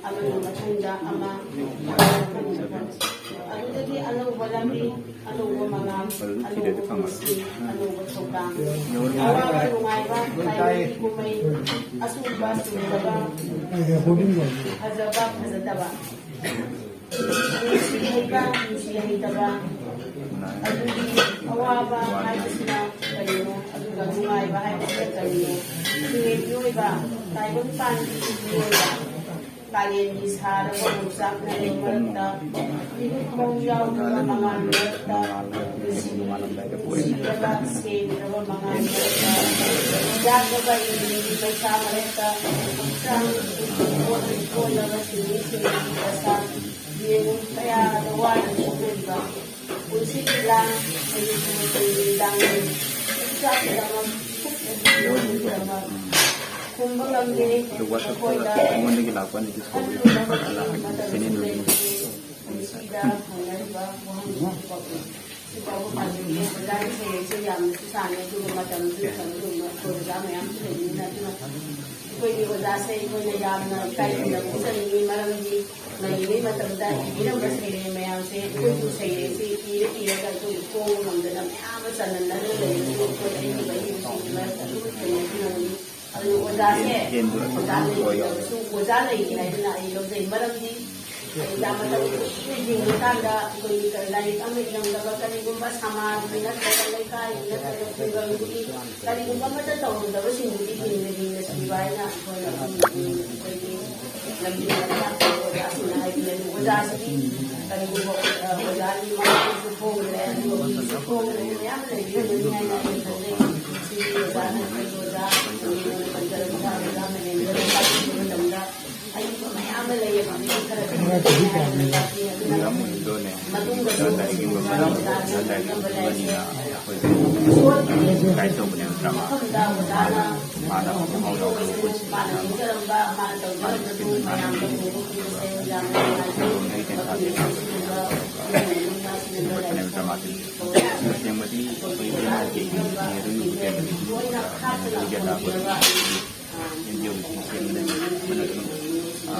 ꯑꯃꯒꯤ ꯃꯊꯪꯗ ꯑꯃ, ꯑꯃꯒꯤ ꯃꯊꯪꯗ ꯑꯃ꯫ ꯑꯗꯨꯗꯒꯤ ꯑꯅꯧꯕ ꯂꯝꯕꯤ, ꯑꯅꯧꯕ ꯃꯉꯥꯜ, ꯑꯅꯧꯕ ꯄꯨꯟꯁꯤ, ꯑꯅꯧꯕ ꯊꯧꯗꯥꯡ꯫ ꯑꯋꯥꯕ ꯅꯨꯡꯉꯥꯏꯕ, ꯇꯥꯏꯕꯪꯒꯤ ꯀꯨꯝꯍꯩ, ꯑꯆꯨꯝꯕ ꯆꯨꯝꯗꯕ, ꯐꯖꯕ ꯐꯖꯗꯕ, ꯅꯨꯡꯁꯤ ꯍꯩꯕ, ꯅꯨꯡꯁꯤ ꯍꯩꯇꯕ꯫ ꯑꯗꯨꯗꯤ ꯑꯋꯥꯕ ꯍꯥꯏꯕꯁꯤꯅ ꯀꯔꯤꯅꯣ? ꯑꯗꯨꯒ ꯅꯨꯡꯉꯥꯏꯕ ꯍꯥꯏꯕꯁꯤꯅ ꯀꯔꯤꯅꯣ? ꯍꯤꯡꯉꯤ ꯃꯤꯑꯣꯏꯕ, ꯇꯥꯏꯕꯪ ꯄꯥꯟꯕꯤ ꯃꯤꯑꯣꯏꯕ꯫ ꯀꯥꯂꯦꯟꯒꯤ ꯁꯥꯔꯕ ꯑꯣꯝꯆꯥꯛꯅꯔꯕ ꯃꯔꯛꯇ, ꯃꯤꯍꯨꯠ ꯃꯍꯨ ꯌꯥꯎꯗ꯭ꯔꯕ ꯃꯉꯥꯜ ꯃꯔꯛꯇ, ꯅꯨꯡꯁꯤꯔꯕ ꯁꯦꯡꯗ꯭ꯔꯕ ꯃꯉꯥꯜ ꯃꯔꯛꯇ, ꯌꯥꯛꯂꯕ ꯏꯪꯂꯤꯒꯤ ꯃꯩꯁꯥ ꯃꯔꯛꯇ, ꯍꯛꯆꯥꯡ ꯀꯣꯜꯂꯕ ꯁꯤꯡꯃꯤ ꯁꯤꯡꯅꯥꯒꯤ ꯗꯁꯥ, ꯌꯦꯡꯉꯨ ꯀꯌꯥꯗ ꯋꯥꯅ ꯁꯨꯔꯤꯕ꯫ ꯄꯨꯟꯁꯤꯒꯤ ꯂꯥꯡ, ꯑꯌꯨꯛ ꯅꯨꯡꯊꯤꯜ ꯅꯨꯃꯤꯗꯥꯡꯒꯤ ꯆꯥꯛꯀꯤꯗꯃꯛ, ꯄꯨꯛ ꯊꯟꯅꯕꯒꯤꯗꯃꯛ ꯈꯨꯝꯕ ꯉꯝꯗꯦ꯫ ꯑꯗꯨ WhatsApp-ꯇ ꯃꯈꯣꯏꯗ ꯑꯩꯉꯣꯟꯗꯒꯤ ꯂꯥꯛꯄ ꯑꯅꯤꯗꯤ ꯁꯣꯏ꯫ ꯈꯜꯂꯨꯅꯕꯒꯤ ꯃꯇꯝꯁꯨ ꯂꯩꯇꯦ꯫ ꯁꯤꯗ ꯐꯪꯅꯔꯤꯕ ꯋꯥꯍꯪ ꯁꯤꯐꯥꯎꯕ ꯄꯥꯖꯒꯦ꯫ ꯑꯣꯖꯥꯒꯤ ꯁꯩꯔꯦꯡꯁꯦ ꯌꯥꯝꯅꯁꯨ ꯁꯥꯡꯉꯦ, ꯑꯗꯨꯒ ꯃꯇꯝꯁꯨ ꯀꯩꯅꯣ ꯇꯧꯕ ꯑꯩꯈꯣꯏ ꯑꯣꯖꯥ ꯃꯌꯥꯝꯁꯨ ꯂꯩꯕꯅꯤꯅ, ꯑꯗꯨꯅ ꯑꯩꯈꯣꯏꯒꯤ ꯑꯣꯖꯥꯁꯦ ꯑꯩꯈꯣꯏꯅ ꯌꯥꯝꯅ ꯏꯀꯥꯏ ꯈꯨꯝꯅꯕ ꯆꯪꯉꯤ꯫ ꯃꯔꯝꯗꯤ ꯉꯜꯂꯤꯉꯩ ꯃꯇꯝꯗ ꯏꯕꯤꯔꯝꯕ ꯁꯩꯔꯦꯡ ꯃꯌꯥꯝꯁꯦ ꯑꯩꯈꯣꯏꯁꯨ ꯁꯩꯔꯦꯡꯁꯤ ꯏꯔ ꯏꯔꯒ ꯑꯩꯈꯣꯏꯒꯤ ꯐꯣꯡꯕ ꯉꯝꯗꯅ ꯃꯌꯥꯝ ꯑꯃ ꯆꯟꯅꯟꯅꯗꯅ ꯂꯩꯔꯤꯁꯨ ꯑꯩꯈꯣꯏ ꯑꯏꯕ ꯑꯏꯕꯁꯤꯡꯒꯤ ꯃꯔꯛꯇ ꯑꯗꯨꯝ ꯊꯦꯡꯅꯕ ꯉꯝꯃꯤ꯫ ꯑꯗꯨ ꯑꯣꯖꯥꯁꯦ, ꯑꯣꯖꯥ ꯂꯩꯔꯤꯉꯩꯗꯁꯨ ꯑꯣꯖꯥ ꯂꯩꯔꯤ ꯍꯥꯏꯗꯅ ꯑꯩ ꯂꯧꯖꯩ꯫ ꯃꯔꯝꯗꯤ ꯑꯩ ꯏꯆꯥ ꯃꯇꯝ ꯀꯨꯏꯅ ꯍꯤꯡꯉꯀꯥꯟꯗ ꯑꯩꯈꯣꯏꯒꯤ ꯂꯥꯏꯔꯤꯛ ꯑꯃ ꯏꯔꯝꯗꯕ, ꯀꯔꯤꯒꯨꯝꯕ ꯁꯃꯥꯖꯒꯤ ꯅꯠꯇ꯭ꯔꯒ ꯂꯩꯀꯥꯏꯒꯤ ꯅꯠꯇ꯭ꯔꯒ ꯈꯨꯡꯒꯪꯒꯤ ꯀꯔꯤꯒꯨꯝꯕ ꯑꯃꯠꯇ ꯇꯧꯔꯨꯗꯕꯁꯤꯡꯗꯨꯗꯤ ꯍꯤꯡꯅ ꯍꯤꯡꯅ ꯁꯤꯕ ꯍꯥꯏꯅ ꯑꯩꯈꯣꯏꯅ ꯑꯗꯨꯝ ꯑꯩꯈꯣꯏꯒꯤ ꯂꯝꯕꯤ ꯂꯝꯇꯥꯛꯄ ꯑꯣꯖꯥꯁꯤꯡꯅ ꯍꯥꯏꯕꯤ꯫ ꯑꯗꯨ ꯑꯣꯖꯥꯁꯤꯗꯤ ꯀꯔꯤꯒꯨꯝꯕ ꯑꯣꯖꯥꯒꯤ ꯃꯃꯥꯡꯗꯁꯨ ꯐꯣꯡꯗ꯭ꯔꯦ, ꯑꯗꯨꯒ ꯃꯤꯁꯨ ꯐꯣꯡꯗ꯭ꯔꯦ, ꯃꯌꯥꯝ ꯂꯩꯕꯤꯔꯝꯒꯅꯤ ꯍꯥꯏꯅ ꯑꯩ ꯈꯟꯖꯩ꯫ ꯁꯤꯒꯤ ꯑꯣꯖꯥ ꯅꯠꯇ꯭ꯔꯒ ꯑꯣꯖꯥ ꯄꯟꯖꯔꯛꯄ ꯑꯣꯖꯥ ꯃꯍꯦꯟꯗ꯭ꯔꯅ ꯇꯥꯛꯄꯤꯕ ꯃꯇꯝꯗ ꯑꯏꯕ ꯃꯌꯥꯝ ꯑꯃ ꯂꯩꯌꯦꯕ, ꯃꯤ ꯈꯔ ꯈꯛꯇꯅꯤ ꯍꯥꯏꯅ ꯇꯥꯛꯄꯤ꯫ ꯑꯗꯨꯅ ꯃꯇꯨꯡꯗꯁꯨ ꯑꯁꯤꯒꯨꯝꯕ ꯃꯔꯝ ꯆꯥꯗꯅ ꯉꯝꯅꯕ ꯂꯥꯏꯔꯤꯛꯁꯦ ꯁꯣꯏꯗꯅ ꯃꯐꯝꯗ ꯑꯣꯖꯥꯅ ꯃꯥꯅ ꯃꯍꯥꯎ ꯌꯥꯎꯕ ꯄꯣꯠꯁꯤ ꯃꯥꯅ ꯅꯤꯡꯖꯔꯝꯕ, ꯃꯥꯅ ꯇꯧꯖꯔꯝꯕꯗꯨ ꯃꯌꯥꯝꯗ ꯎꯕ ꯐꯪꯕꯁꯦ ꯌꯥꯝꯅ ꯅꯨꯡꯉꯥꯏꯖꯩ꯫ ꯃꯇꯨꯡꯗꯁꯨ ꯑꯁꯤꯒꯨꯝꯕ ꯁꯤꯒꯨꯝꯕ ꯂꯥꯏꯔꯤꯛ ꯇꯁꯦꯡꯕꯗꯤ ꯑꯩꯈꯣꯏ ꯏꯃꯥꯒꯤ ꯏꯅꯦ ꯑꯗꯨꯝ ꯂꯣꯏꯅ ꯈꯥꯛꯇꯅ ꯊꯝꯕꯤꯔꯕ ꯑꯩꯒꯤ ꯑꯦꯟ ꯖꯤ ꯑꯣꯒꯤ ꯁꯦꯝꯕꯗꯒꯤ ꯑꯩꯈꯣꯏꯅ ꯑꯗꯨꯝ, ꯑ,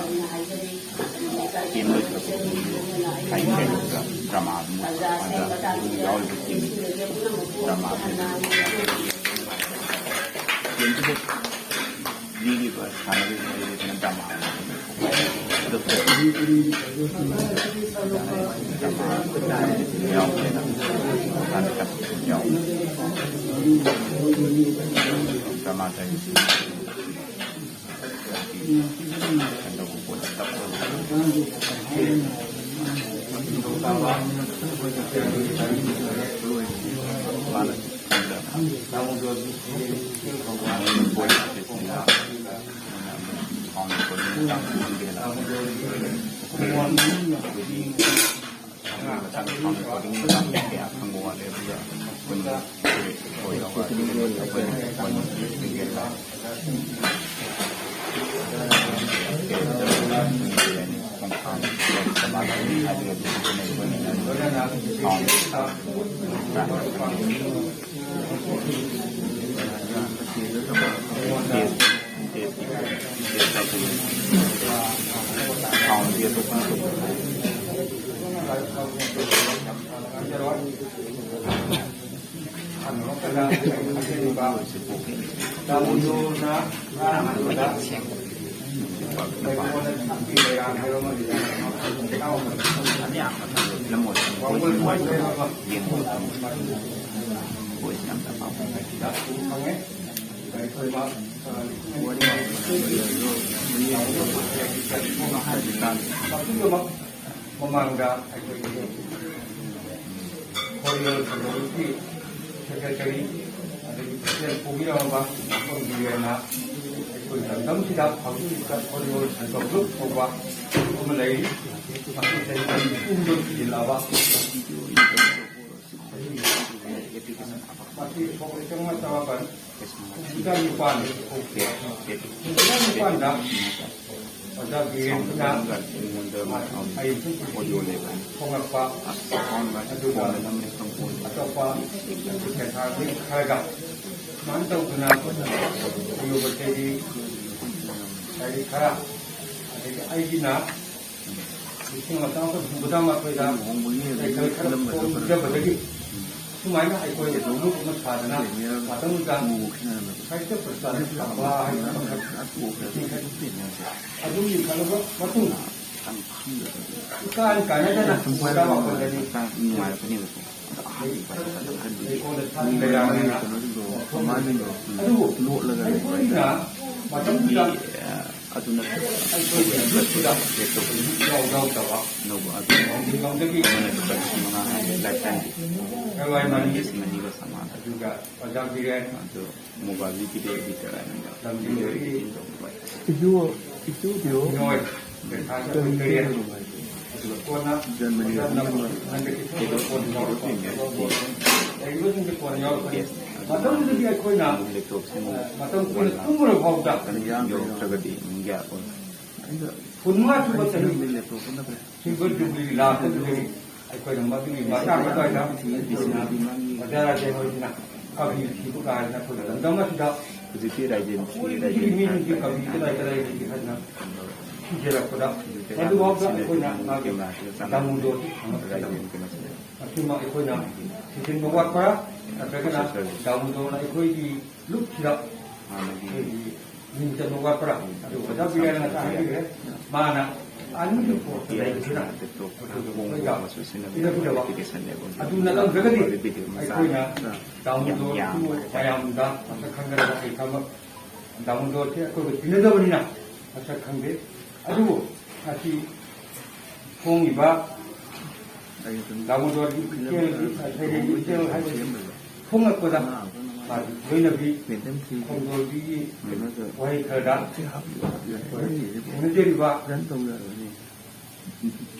ꯀꯦꯝ ꯂꯣꯏꯁꯤꯜꯂꯛꯄ ꯈꯨꯗꯤꯡꯒꯤ ꯍꯥꯏꯗꯤ ꯀꯩꯅꯣꯗ ꯗ꯭ꯔꯃꯥ ꯑꯗꯨꯝ ꯎꯠꯄ, ꯑꯗ ꯑꯗꯨꯝ ꯌꯥꯎꯔꯤꯕ ꯇꯤꯝ ꯗ꯭ꯔꯃꯥ ꯀꯦꯝꯗꯨꯗ ꯂꯤꯔꯤꯕ ꯁꯥꯟꯅꯔꯤꯕ ꯋꯥꯔꯤꯁꯤꯅ ꯗ꯭ꯔꯃꯥ ꯑꯗꯨ ꯗ꯭ꯔꯃꯥ ꯌꯥꯎꯕꯅꯤꯅ ꯌꯥꯎꯕꯅꯤ꯫ ꯗ꯭ꯔꯃꯥ ꯇꯧꯔꯤꯁꯤ ꯃꯃꯥꯡꯗ ꯑꯩꯈꯣꯏꯒꯤ ꯈꯣꯔꯤꯌꯣꯜ ꯁꯪꯒ ꯒ꯭ꯔꯨꯞꯀꯤ ꯁꯦꯀ꯭ꯔꯦꯇꯔꯤ ꯑꯗꯒꯤ ꯄ꯭ꯔꯁꯤꯗꯦꯟ ꯄꯨꯕꯤꯔꯝꯃꯕ ꯃꯐꯝꯒꯤ ꯑꯣꯏꯅ ꯑꯩꯈꯣꯏ ꯂꯝꯗꯝꯁꯤꯗ ꯍꯧꯖꯤꯛ ꯍꯧꯖꯤꯛꯇ ꯈꯣꯔꯤꯌꯣꯜ ꯁꯪꯒ ꯒ꯭ꯔꯨꯞ ꯀꯧꯕ ꯑꯃ ꯂꯩꯔꯤ꯫ ꯃꯁꯤ ꯆꯍꯤ ꯑꯅꯤ ꯑꯍꯨꯝꯗ ꯊꯤꯖꯤꯜꯂꯛꯑꯕ ꯃꯁꯤ ꯁꯣꯛꯂꯤ ꯆꯪꯕ ꯆꯃꯥꯄꯜ ꯍꯨꯝꯐꯨꯇꯔꯥ ꯅꯤꯄꯥꯟ ꯍꯨꯝꯐꯨꯇꯔꯥ ꯅꯤꯄꯥꯟꯗ ꯑꯣꯖꯥ ꯕꯤꯔꯦꯟꯁꯤꯅ ꯑꯩ ꯐꯣꯡꯂꯛꯄ ꯑꯗꯨꯒ ꯑꯇꯣꯞꯄ ꯁꯦꯟꯊꯥꯔꯕꯤ ꯈꯔꯒ ꯁꯨꯃꯥꯏꯅ ꯇꯧꯗꯅ ꯑꯌꯨꯕ ꯆꯩꯔꯤ ꯂꯥꯏꯔꯤꯛ ꯈꯔ ꯑꯗꯒꯤ ꯑꯩꯒꯤꯅ ꯂꯤꯁꯤꯡ ꯑꯃ ꯆꯥꯃꯥꯄꯜ ꯍꯨꯝꯐꯨꯇꯔꯥ ꯃꯥꯊꯣꯏꯗ ꯂꯩꯀꯥꯏ ꯈꯔ ꯐꯣꯡꯖꯕꯗꯒꯤ ꯁꯨꯃꯥꯏꯅ ꯑꯩꯈꯣꯏ ꯒ꯭ꯔꯨꯞ ꯑꯃ ꯁꯥꯗꯅ ꯉꯥꯛꯇꯪꯗ ꯁꯥꯍꯤꯇ꯭ꯌ ꯄ꯭ꯔꯁꯥꯗ ꯇꯝꯕ ꯍꯥꯏꯕ ꯑꯃꯈꯛ ꯂꯤꯡꯈꯠ-, ꯑꯗꯨꯝ ꯂꯤꯡꯈꯠꯂꯕ ꯃꯇꯨꯡ ꯏꯀꯥꯟ ꯀꯥꯟꯅꯗꯅ ꯍꯨꯝꯐꯨꯇꯔꯥ ꯃꯥꯄꯜꯗꯗꯤ ꯂꯩꯀꯣꯜꯗ ꯁꯥꯠ ꯀꯌꯥ ꯑꯃꯅ ꯊꯣꯛꯂꯤ꯫ ꯑꯗꯨꯕꯨ ꯑꯩꯈꯣꯏꯅ ꯃꯇꯝꯗꯨꯗ ꯑꯩꯈꯣꯏꯒꯤ ꯒ꯭ꯔꯨꯞꯁꯤꯗ ꯌꯥꯎ ꯌꯥꯎꯗꯕ ꯈꯨꯡꯒꯪꯗꯒꯤ ꯂꯥꯏꯔꯤꯛ ꯇꯝꯕꯤ ꯀꯔꯋꯥꯏ ꯃꯅꯤ, ꯑꯗꯨꯒ ꯑꯣꯖꯥ ꯕꯤꯔꯦꯟ, ꯃꯣꯕꯥꯏꯜꯒꯤ ꯂꯝꯖꯤꯡꯕꯒꯤ ꯏꯁꯨ, ꯏꯁꯨ ꯗꯤꯑꯣ ꯃꯤꯑꯣꯏ ꯄꯩꯈꯥꯒꯤ ꯀꯔꯤ ꯑꯩꯈꯣꯏ ꯇꯔꯦꯠ, ꯀꯩꯅꯣ ꯍꯥꯏꯁꯦ? ꯑꯗꯨꯒ ꯀꯣꯟꯅ ꯖꯔꯃꯅꯤ ꯑꯣꯖꯥ ꯅꯝꯕꯔ ꯍꯟꯗꯛꯀꯤ ꯊꯣꯛꯄ ꯀꯣꯟ ꯌꯥꯎꯔꯛꯄ ꯂꯩꯔꯤꯕꯁꯤꯡꯁꯦ ꯀꯣꯟ ꯌꯥꯎꯔꯛꯄꯅꯤ꯫ ꯃꯇꯝꯗꯨꯗꯗꯤ ꯑꯩꯈꯣꯏꯅ, ꯂꯦꯞꯇꯣꯞꯁꯤꯃꯨꯛ ꯑ, ꯃꯇꯝ ꯀꯨꯏꯅ ꯇꯨꯝꯃꯨꯔ ꯐꯥꯎꯗ ꯌꯥꯝ ꯌꯥꯎꯔꯛꯇ꯭ꯔꯒꯗꯤ ꯌꯥꯔꯣꯏ꯫ ꯀꯨꯟꯃꯉꯥ ꯁꯨꯕ ꯆꯍꯤ ꯁꯤꯜꯚꯔ ꯖꯨꯕꯤꯂꯤ ꯂꯥꯛꯄꯗꯨꯗꯒꯤ ꯑꯩꯈꯣꯏꯅ ꯃꯗꯨꯒꯤ ꯃꯇꯥꯡ ꯑꯗꯨꯋꯥꯏꯗ ꯑꯩꯈꯣꯏꯅ ꯑꯣꯖꯥ ꯔꯥꯖꯦꯟ ꯍꯣꯏꯁꯤꯅ ꯀꯕꯤ ꯊꯤꯕ ꯀꯥꯏꯅ ꯑꯩꯈꯣꯏꯅ ꯂꯝꯗꯝ ꯑꯁꯤꯗ ꯍꯧꯖꯤꯛꯇꯤ ꯔꯥꯖꯦꯟ ꯊꯤ, ꯀꯣꯏꯕꯒꯤ ꯔꯥꯖꯦꯟ ꯃꯤꯁꯤꯡꯁꯤ ꯊꯥꯔꯒ ꯀꯕꯤ ꯀꯗꯥꯏ ꯀꯗꯥꯏꯗꯒꯤ ꯍꯥꯏꯅ ꯊꯤꯖꯔꯛꯄꯗ ꯃꯗꯨꯐꯥꯎꯗ ꯑꯩꯈꯣꯏꯅ ꯃꯥꯒꯤ ꯗꯥꯃꯣꯗꯣꯔ ꯈꯪꯂꯛꯀꯗꯕ꯫ ꯃꯁꯤꯃ ꯑꯩꯈꯣꯏꯅ ꯊꯤꯖꯤꯟꯕ ꯋꯥꯠꯄ꯭ꯔꯥ ꯅꯠꯇ꯭ꯔꯒꯅ ꯗꯥꯃꯣꯗꯣꯔꯅ ꯑꯩꯈꯣꯏꯒꯤ ꯂꯨꯞꯁꯤꯗ ꯑꯩꯈꯣꯏꯒꯤ ꯃꯤꯡ ꯆꯟꯕ ꯋꯥꯠꯄ꯭ꯔꯥ? ꯑꯗꯨ ꯑꯣꯖꯥ ꯕꯤꯔꯦꯟꯅ ꯉꯁꯥꯏ ꯍꯥꯏꯕꯤꯈ꯭ꯔꯦ꯫ ꯃꯥꯅ ꯑꯅꯤꯒꯤ ꯄꯣꯠꯇ ꯂꯩꯕꯁꯤꯅ ꯑꯩꯈꯣꯏꯒ ꯏꯅꯛ ꯈꯨꯟꯅꯕ꯫ ꯑꯗꯨ ꯅꯠꯂꯝꯗ꯭ꯔꯒꯗꯤ ꯑꯩꯈꯣꯏꯅ ꯗꯥꯃꯣꯗꯣꯔꯁꯨ ꯃꯌꯥꯝꯗ ꯃꯁꯛ ꯈꯪꯗꯅ ꯑꯩ ꯊꯕꯛ ꯗꯥꯃꯣꯗꯣꯔꯁꯦ ꯑꯩꯈꯣꯏꯒ ꯇꯤꯟꯅꯗꯕꯅꯤꯅ ꯃꯁꯛ ꯈꯪꯗꯦ꯫ ꯑꯗꯨꯕꯨ ꯉꯁꯤ ꯐꯣꯡꯉꯤꯕ ꯗꯥꯃꯣꯗꯣꯔꯒꯤ ꯏꯆꯦꯜꯒꯤ, ꯁꯩꯔꯦꯡꯒꯤ ꯏꯆꯦꯜ ꯍꯥꯏꯕꯁꯤ ꯐꯣꯡꯂꯛꯄꯗ ꯃꯥꯒꯤ ꯂꯣꯏꯅꯕꯤ ꯈꯣꯡꯖꯣꯝꯕꯤꯒꯤ ꯋꯥꯍꯩ ꯈꯔꯗ ꯊꯦꯡꯅꯖꯔꯤꯕ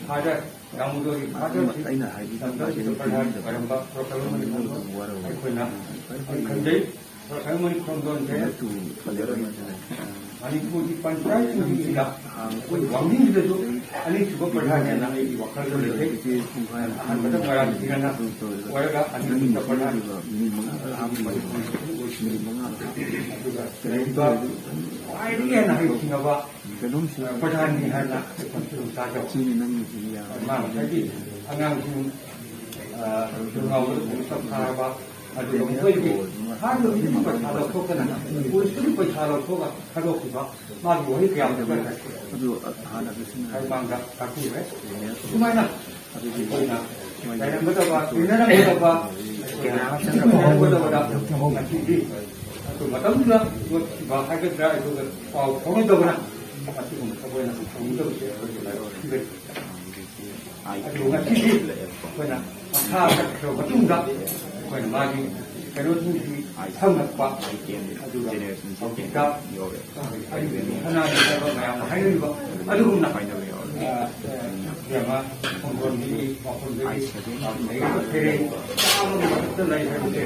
ꯐꯥꯗꯔ ꯗꯥꯃꯣꯗꯣꯔꯒꯤ ꯐꯥꯗꯔꯁꯤ ꯑꯩꯅ ꯍꯥꯏꯕꯗꯤ ꯁꯪꯒꯝꯁꯤꯗ ꯄ꯭ꯔꯙꯥꯟ ꯑꯣꯏꯔꯝꯕ ꯄ꯭ꯔꯣꯐꯦꯁꯔ ꯃꯅꯤꯄꯨꯔ ꯑꯩꯈꯣꯏꯅ ꯑꯩ ꯈꯟꯖꯩ꯫ ꯄ꯭ꯔꯣꯐꯦꯁꯔ ꯃꯅꯤꯄꯨꯔ ꯈꯣꯡꯖꯣꯝꯁꯦ ꯃꯅꯤꯄꯨꯔꯒꯤ ꯄꯟꯆꯥꯌꯠꯁꯤꯡꯁꯤꯗ ꯑꯩꯈꯣꯏ ꯋꯥꯡꯖꯤꯡꯁꯤꯗꯁꯨ ꯑꯅꯤꯁꯨꯕ ꯄ꯭ꯔꯙꯥꯟ ꯍꯥꯏꯅ ꯑꯩꯒꯤ ꯋꯥꯈꯜꯗ ꯂꯩꯖꯩ꯫ ꯑꯍꯥꯟꯕꯗ ꯃꯣꯏꯔꯥꯡ ꯊꯤꯔꯅ ꯑꯣꯏꯔꯒ ꯑꯅꯤꯁꯨꯕ ꯄ꯭ꯔꯙꯥꯟ ꯃꯅꯤꯄꯨꯔꯒꯤ ꯑꯣꯏꯈꯤ꯫ ꯑꯗꯨꯒ ꯂꯩꯔꯤꯕ ꯈ꯭ꯋꯥꯏꯗꯒꯤ ꯍꯦꯟꯅ ꯍꯩꯁꯤꯡꯉꯕ ꯄ꯭ꯔꯙꯥꯟꯅꯤ ꯍꯥꯏꯅ ꯑꯩꯈꯣꯏ ꯈꯨꯗꯣꯡ ꯆꯥꯖꯕ꯫ ꯃꯥ ꯉꯁꯥꯏꯒꯤ ꯑꯉꯥꯡꯁꯤꯡ ꯈꯨꯡꯒꯪꯗ ꯄꯨꯂꯤꯁꯇ ꯐꯥꯔꯕ, ꯑꯗꯨꯒ ꯃꯈꯣꯏꯒꯤ ꯍꯥꯏꯔꯤꯕ ꯃꯤꯗꯨꯒꯤ ꯄꯩꯁꯥ ꯂꯧꯊꯣꯛꯇꯅ ꯄꯨꯂꯤꯁꯇꯒꯤ ꯄꯩꯁꯥ ꯂꯧꯊꯣꯛꯑꯒ ꯊꯥꯗꯣꯛꯈꯤꯕ ꯃꯥꯒꯤ ꯋꯥꯍꯩ ꯀꯌꯥ ꯑꯃ ꯑꯗꯨ ꯍꯥꯟꯅ ꯂꯣꯏꯁꯤꯟꯅ ꯍꯥꯏ ꯃꯥꯡꯗ ꯇꯥꯛꯄꯤꯈ꯭ꯔꯦ꯫ ꯑꯗꯨꯃꯥꯏꯅ ꯑꯗꯨꯗꯤ ꯑꯩꯈꯣꯏꯅ ꯂꯩꯔꯝꯒꯗꯕ, ꯇꯤꯟꯅꯔꯝꯒꯗꯕ, ꯑꯩꯈꯣꯏꯅ ꯇꯤꯟꯅꯔꯝꯒꯗꯕꯗ ꯉꯁꯤꯗꯤ ꯑꯩꯈꯣꯏ ꯃꯇꯝꯗꯨꯗ ꯌꯣꯠꯈꯤꯕ ꯍꯥꯏꯒꯗ꯭ꯔꯥ, ꯑꯩꯈꯣꯏꯒ ꯄꯥꯎ ꯐꯥꯎꯅꯗꯕꯅ ꯑꯁꯤꯒꯨꯝꯕ ꯊꯕꯛ ꯑꯣꯏꯅ ꯇꯧꯅꯤꯡꯗꯕꯁꯦ ꯑꯩꯈꯣꯏꯒꯤ ꯂꯥꯏꯕꯛ ꯊꯤꯖꯩ꯫ ꯑꯗꯨ ꯉꯁꯤꯗꯤ ꯑꯩꯈꯣꯏꯅ ꯃꯈꯥ ꯆꯠꯈ꯭ꯔꯕ ꯃꯇꯨꯡꯗ ꯑꯩꯈꯣꯏꯅ ꯃꯥꯒꯤ ꯀꯩꯅꯣꯁꯤꯡꯁꯤ ꯈꯪꯂꯛꯄ, ꯑꯗꯨꯒ ꯍꯧꯖꯤꯛꯇ ꯑꯩꯒꯤ ꯈꯅꯥꯒꯤ ꯍꯥꯏꯕ ꯃꯌꯥꯝꯅ ꯍꯥꯏꯅꯔꯤꯕ ꯑꯗꯨꯒꯨꯝꯅ, ꯑ, ꯏꯕꯦꯝꯃ ꯈꯣꯡꯖꯣꯝꯒꯤ ꯋꯥꯐꯝꯗꯒꯤ ꯂꯩꯔꯤꯕ ꯁꯩꯔꯦꯡ ꯆꯥꯝꯃꯒꯤ ꯃꯊꯛꯇ ꯂꯩ ꯍꯥꯏꯕꯁꯦ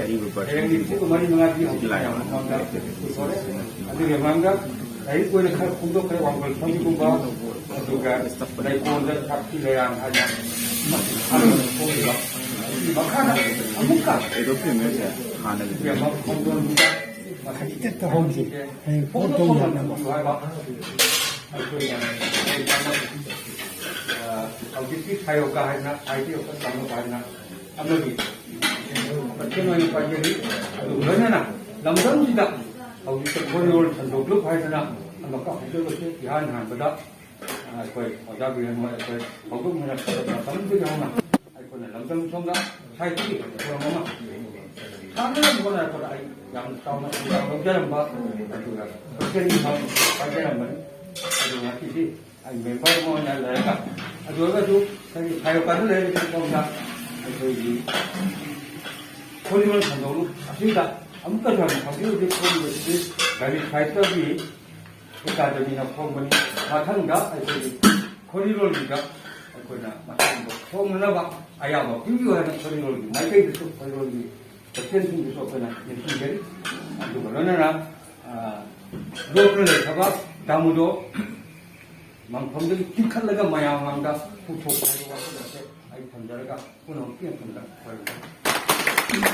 ꯁꯩꯔꯦꯡ ꯅꯤꯐꯨꯒ ꯃꯔꯤ ꯃꯉꯥꯗꯤ ꯍꯧꯖꯤꯛ ꯃꯌꯥꯝ ꯃꯃꯥꯡꯗ ꯄꯨꯊꯣꯔꯦ꯫ ꯑꯗꯨꯒꯤ ꯃꯃꯥꯡꯗ ꯂꯥꯏꯔꯤꯛ ꯑꯣꯏꯅ ꯈꯔ ꯐꯣꯡꯗꯣꯛꯈ꯭ꯔꯦ, ꯋꯥꯡꯕꯜ ꯐꯝꯕꯤꯒꯨꯝꯕ, ꯑꯗꯨꯒ ꯂꯩꯀꯣꯜꯗ ꯁꯛꯇꯤ ꯂꯩꯔꯥꯡ ꯍꯥꯏꯅ ꯃꯈꯥꯗ ꯑꯃꯨꯛꯀ ꯍꯥꯟꯅꯒꯤ ꯑꯃ ꯐꯣꯡꯗꯣꯛꯅꯤꯡꯕ ꯍꯧꯖꯤꯛꯇ ꯇꯧꯍꯧꯁꯤ꯫ ꯍꯌꯦꯡ ꯐꯣꯟ ꯇꯧꯅꯅꯕ꯫ ꯍꯥꯏꯕ ꯑꯩꯈꯣꯏꯅ ꯍꯧꯖꯤꯛꯇꯤ ꯁꯥꯌꯣꯀꯥ ꯍꯥꯏꯅ, ꯁꯥꯍꯤꯇ꯭ꯌ ꯌꯣꯒ ꯁꯥꯌꯣꯀꯥ ꯍꯥꯏꯅ ꯑꯃꯒꯤ ꯃꯇꯦꯡ ꯑꯣꯏꯅ ꯄꯥꯏꯖꯔꯤ꯫ ꯑꯗꯨꯒ ꯂꯣꯏꯅꯅ ꯂꯝꯗꯝꯁꯤꯗ ꯍꯧꯖꯤꯛꯇ ꯈꯣꯔꯤꯔꯣꯜ ꯁꯟꯗꯣꯛꯂꯨꯞ ꯍꯥꯏꯗꯅ ꯑꯃꯈꯛ ꯍꯧꯖꯕꯁꯦ ꯏꯍꯥꯟ ꯍꯥꯟꯕꯗ ꯑꯩꯈꯣꯏ ꯑꯣꯖꯥ ꯕꯤꯔꯦꯟ ꯍꯣꯏ ꯑꯩꯈꯣꯏ ꯍꯧꯗꯣꯛꯃꯤꯟꯅꯔꯛꯄ ꯃꯇꯝꯗꯨꯗꯒꯤ ꯍꯧꯅ ꯑꯩꯈꯣꯏꯅ ꯂꯝꯗꯝ ꯁꯣꯝꯗ ꯁꯥꯍꯤꯇ꯭ꯌꯒꯤ ꯊꯧꯔꯝ ꯑꯃ ꯁꯥꯟꯅꯅꯕ ꯍꯣꯠꯅꯔꯛꯄꯗ ꯑꯩ ꯌꯥꯝ ꯆꯥꯎꯅ ꯊꯧꯗꯥꯡ ꯂꯧꯖꯔꯝꯕ ꯑꯗꯨꯒ ꯁꯣꯁꯤꯌꯦꯜꯒꯤ ꯊꯕꯛ ꯄꯥꯏꯖꯔꯝꯕꯅꯤ꯫ ꯑꯗꯨꯒ ꯉꯁꯤꯗꯤ ꯑꯩ ꯃꯦꯝꯕꯔ ꯑꯃ ꯑꯣꯏꯅ ꯂꯩꯔꯒ, ꯑꯗꯨ ꯑꯣꯏꯔꯒꯁꯨ ꯉꯁꯥꯏꯒꯤ ꯁꯥꯌꯣꯀꯥꯗ ꯂꯩꯔꯤꯕ ꯁꯣꯝꯗ ꯑꯩꯈꯣꯏꯒꯤ ꯈꯣꯔꯤꯔꯣꯜ ꯁꯟꯗꯣꯛꯂꯨꯞ ꯑꯁꯤꯗ ꯑꯃꯨꯛꯀꯁꯨ ꯍꯟꯅ ꯈꯪꯕꯤꯔꯗꯤ ꯈꯣꯔꯤꯔꯣꯜꯁꯤ ꯒꯥꯔꯤ ꯁꯥꯏꯠꯇꯒꯤ ꯑꯦꯀꯥꯗꯃꯤꯅ ꯐꯣꯡꯕꯅꯤ꯫ ꯃꯊꯪꯗ ꯑꯩꯈꯣꯏꯒꯤ ꯈꯣꯔꯤꯔꯣꯜꯒꯤꯗ ꯑꯩꯈꯣꯏꯅ ꯃꯊꯪꯗ ꯐꯣꯡꯅꯅꯕ ꯑꯌꯥꯕ ꯄꯤꯕꯤꯌꯨ ꯍꯥꯏꯅ ꯈꯣꯔꯤꯔꯣꯜꯒꯤ ꯃꯥꯏꯀꯩꯗꯁꯨ ꯈꯣꯔꯤꯔꯣꯜꯒꯤ ꯀꯦꯞꯇꯦꯟꯁꯤꯡꯗꯁꯨ ꯑꯩꯈꯣꯏꯅ ꯅꯤꯡꯁꯤꯡꯖꯔꯤ꯫ ꯑꯗꯨꯒ ꯂꯣꯏꯅꯅ, ꯑ, ꯂꯣꯠꯇꯨꯅ ꯂꯩꯈ꯭ꯔꯕ ꯗꯥꯃꯨꯗꯣ ꯃꯪꯐꯝꯗꯒꯤ ꯆꯤꯡꯈꯠꯂꯒ ꯃꯌꯥꯝ ꯃꯥꯡꯗ ꯄꯨꯊꯣꯛꯄ ꯍꯥꯏꯕ ꯋꯥꯐꯝ ꯑꯁꯦ ꯑꯩ ꯊꯝꯖꯔꯒ ꯄꯨꯝꯅꯃꯛꯀꯤ ꯃꯐꯝꯗ ꯈꯣꯏꯔꯝꯖꯔꯤ꯫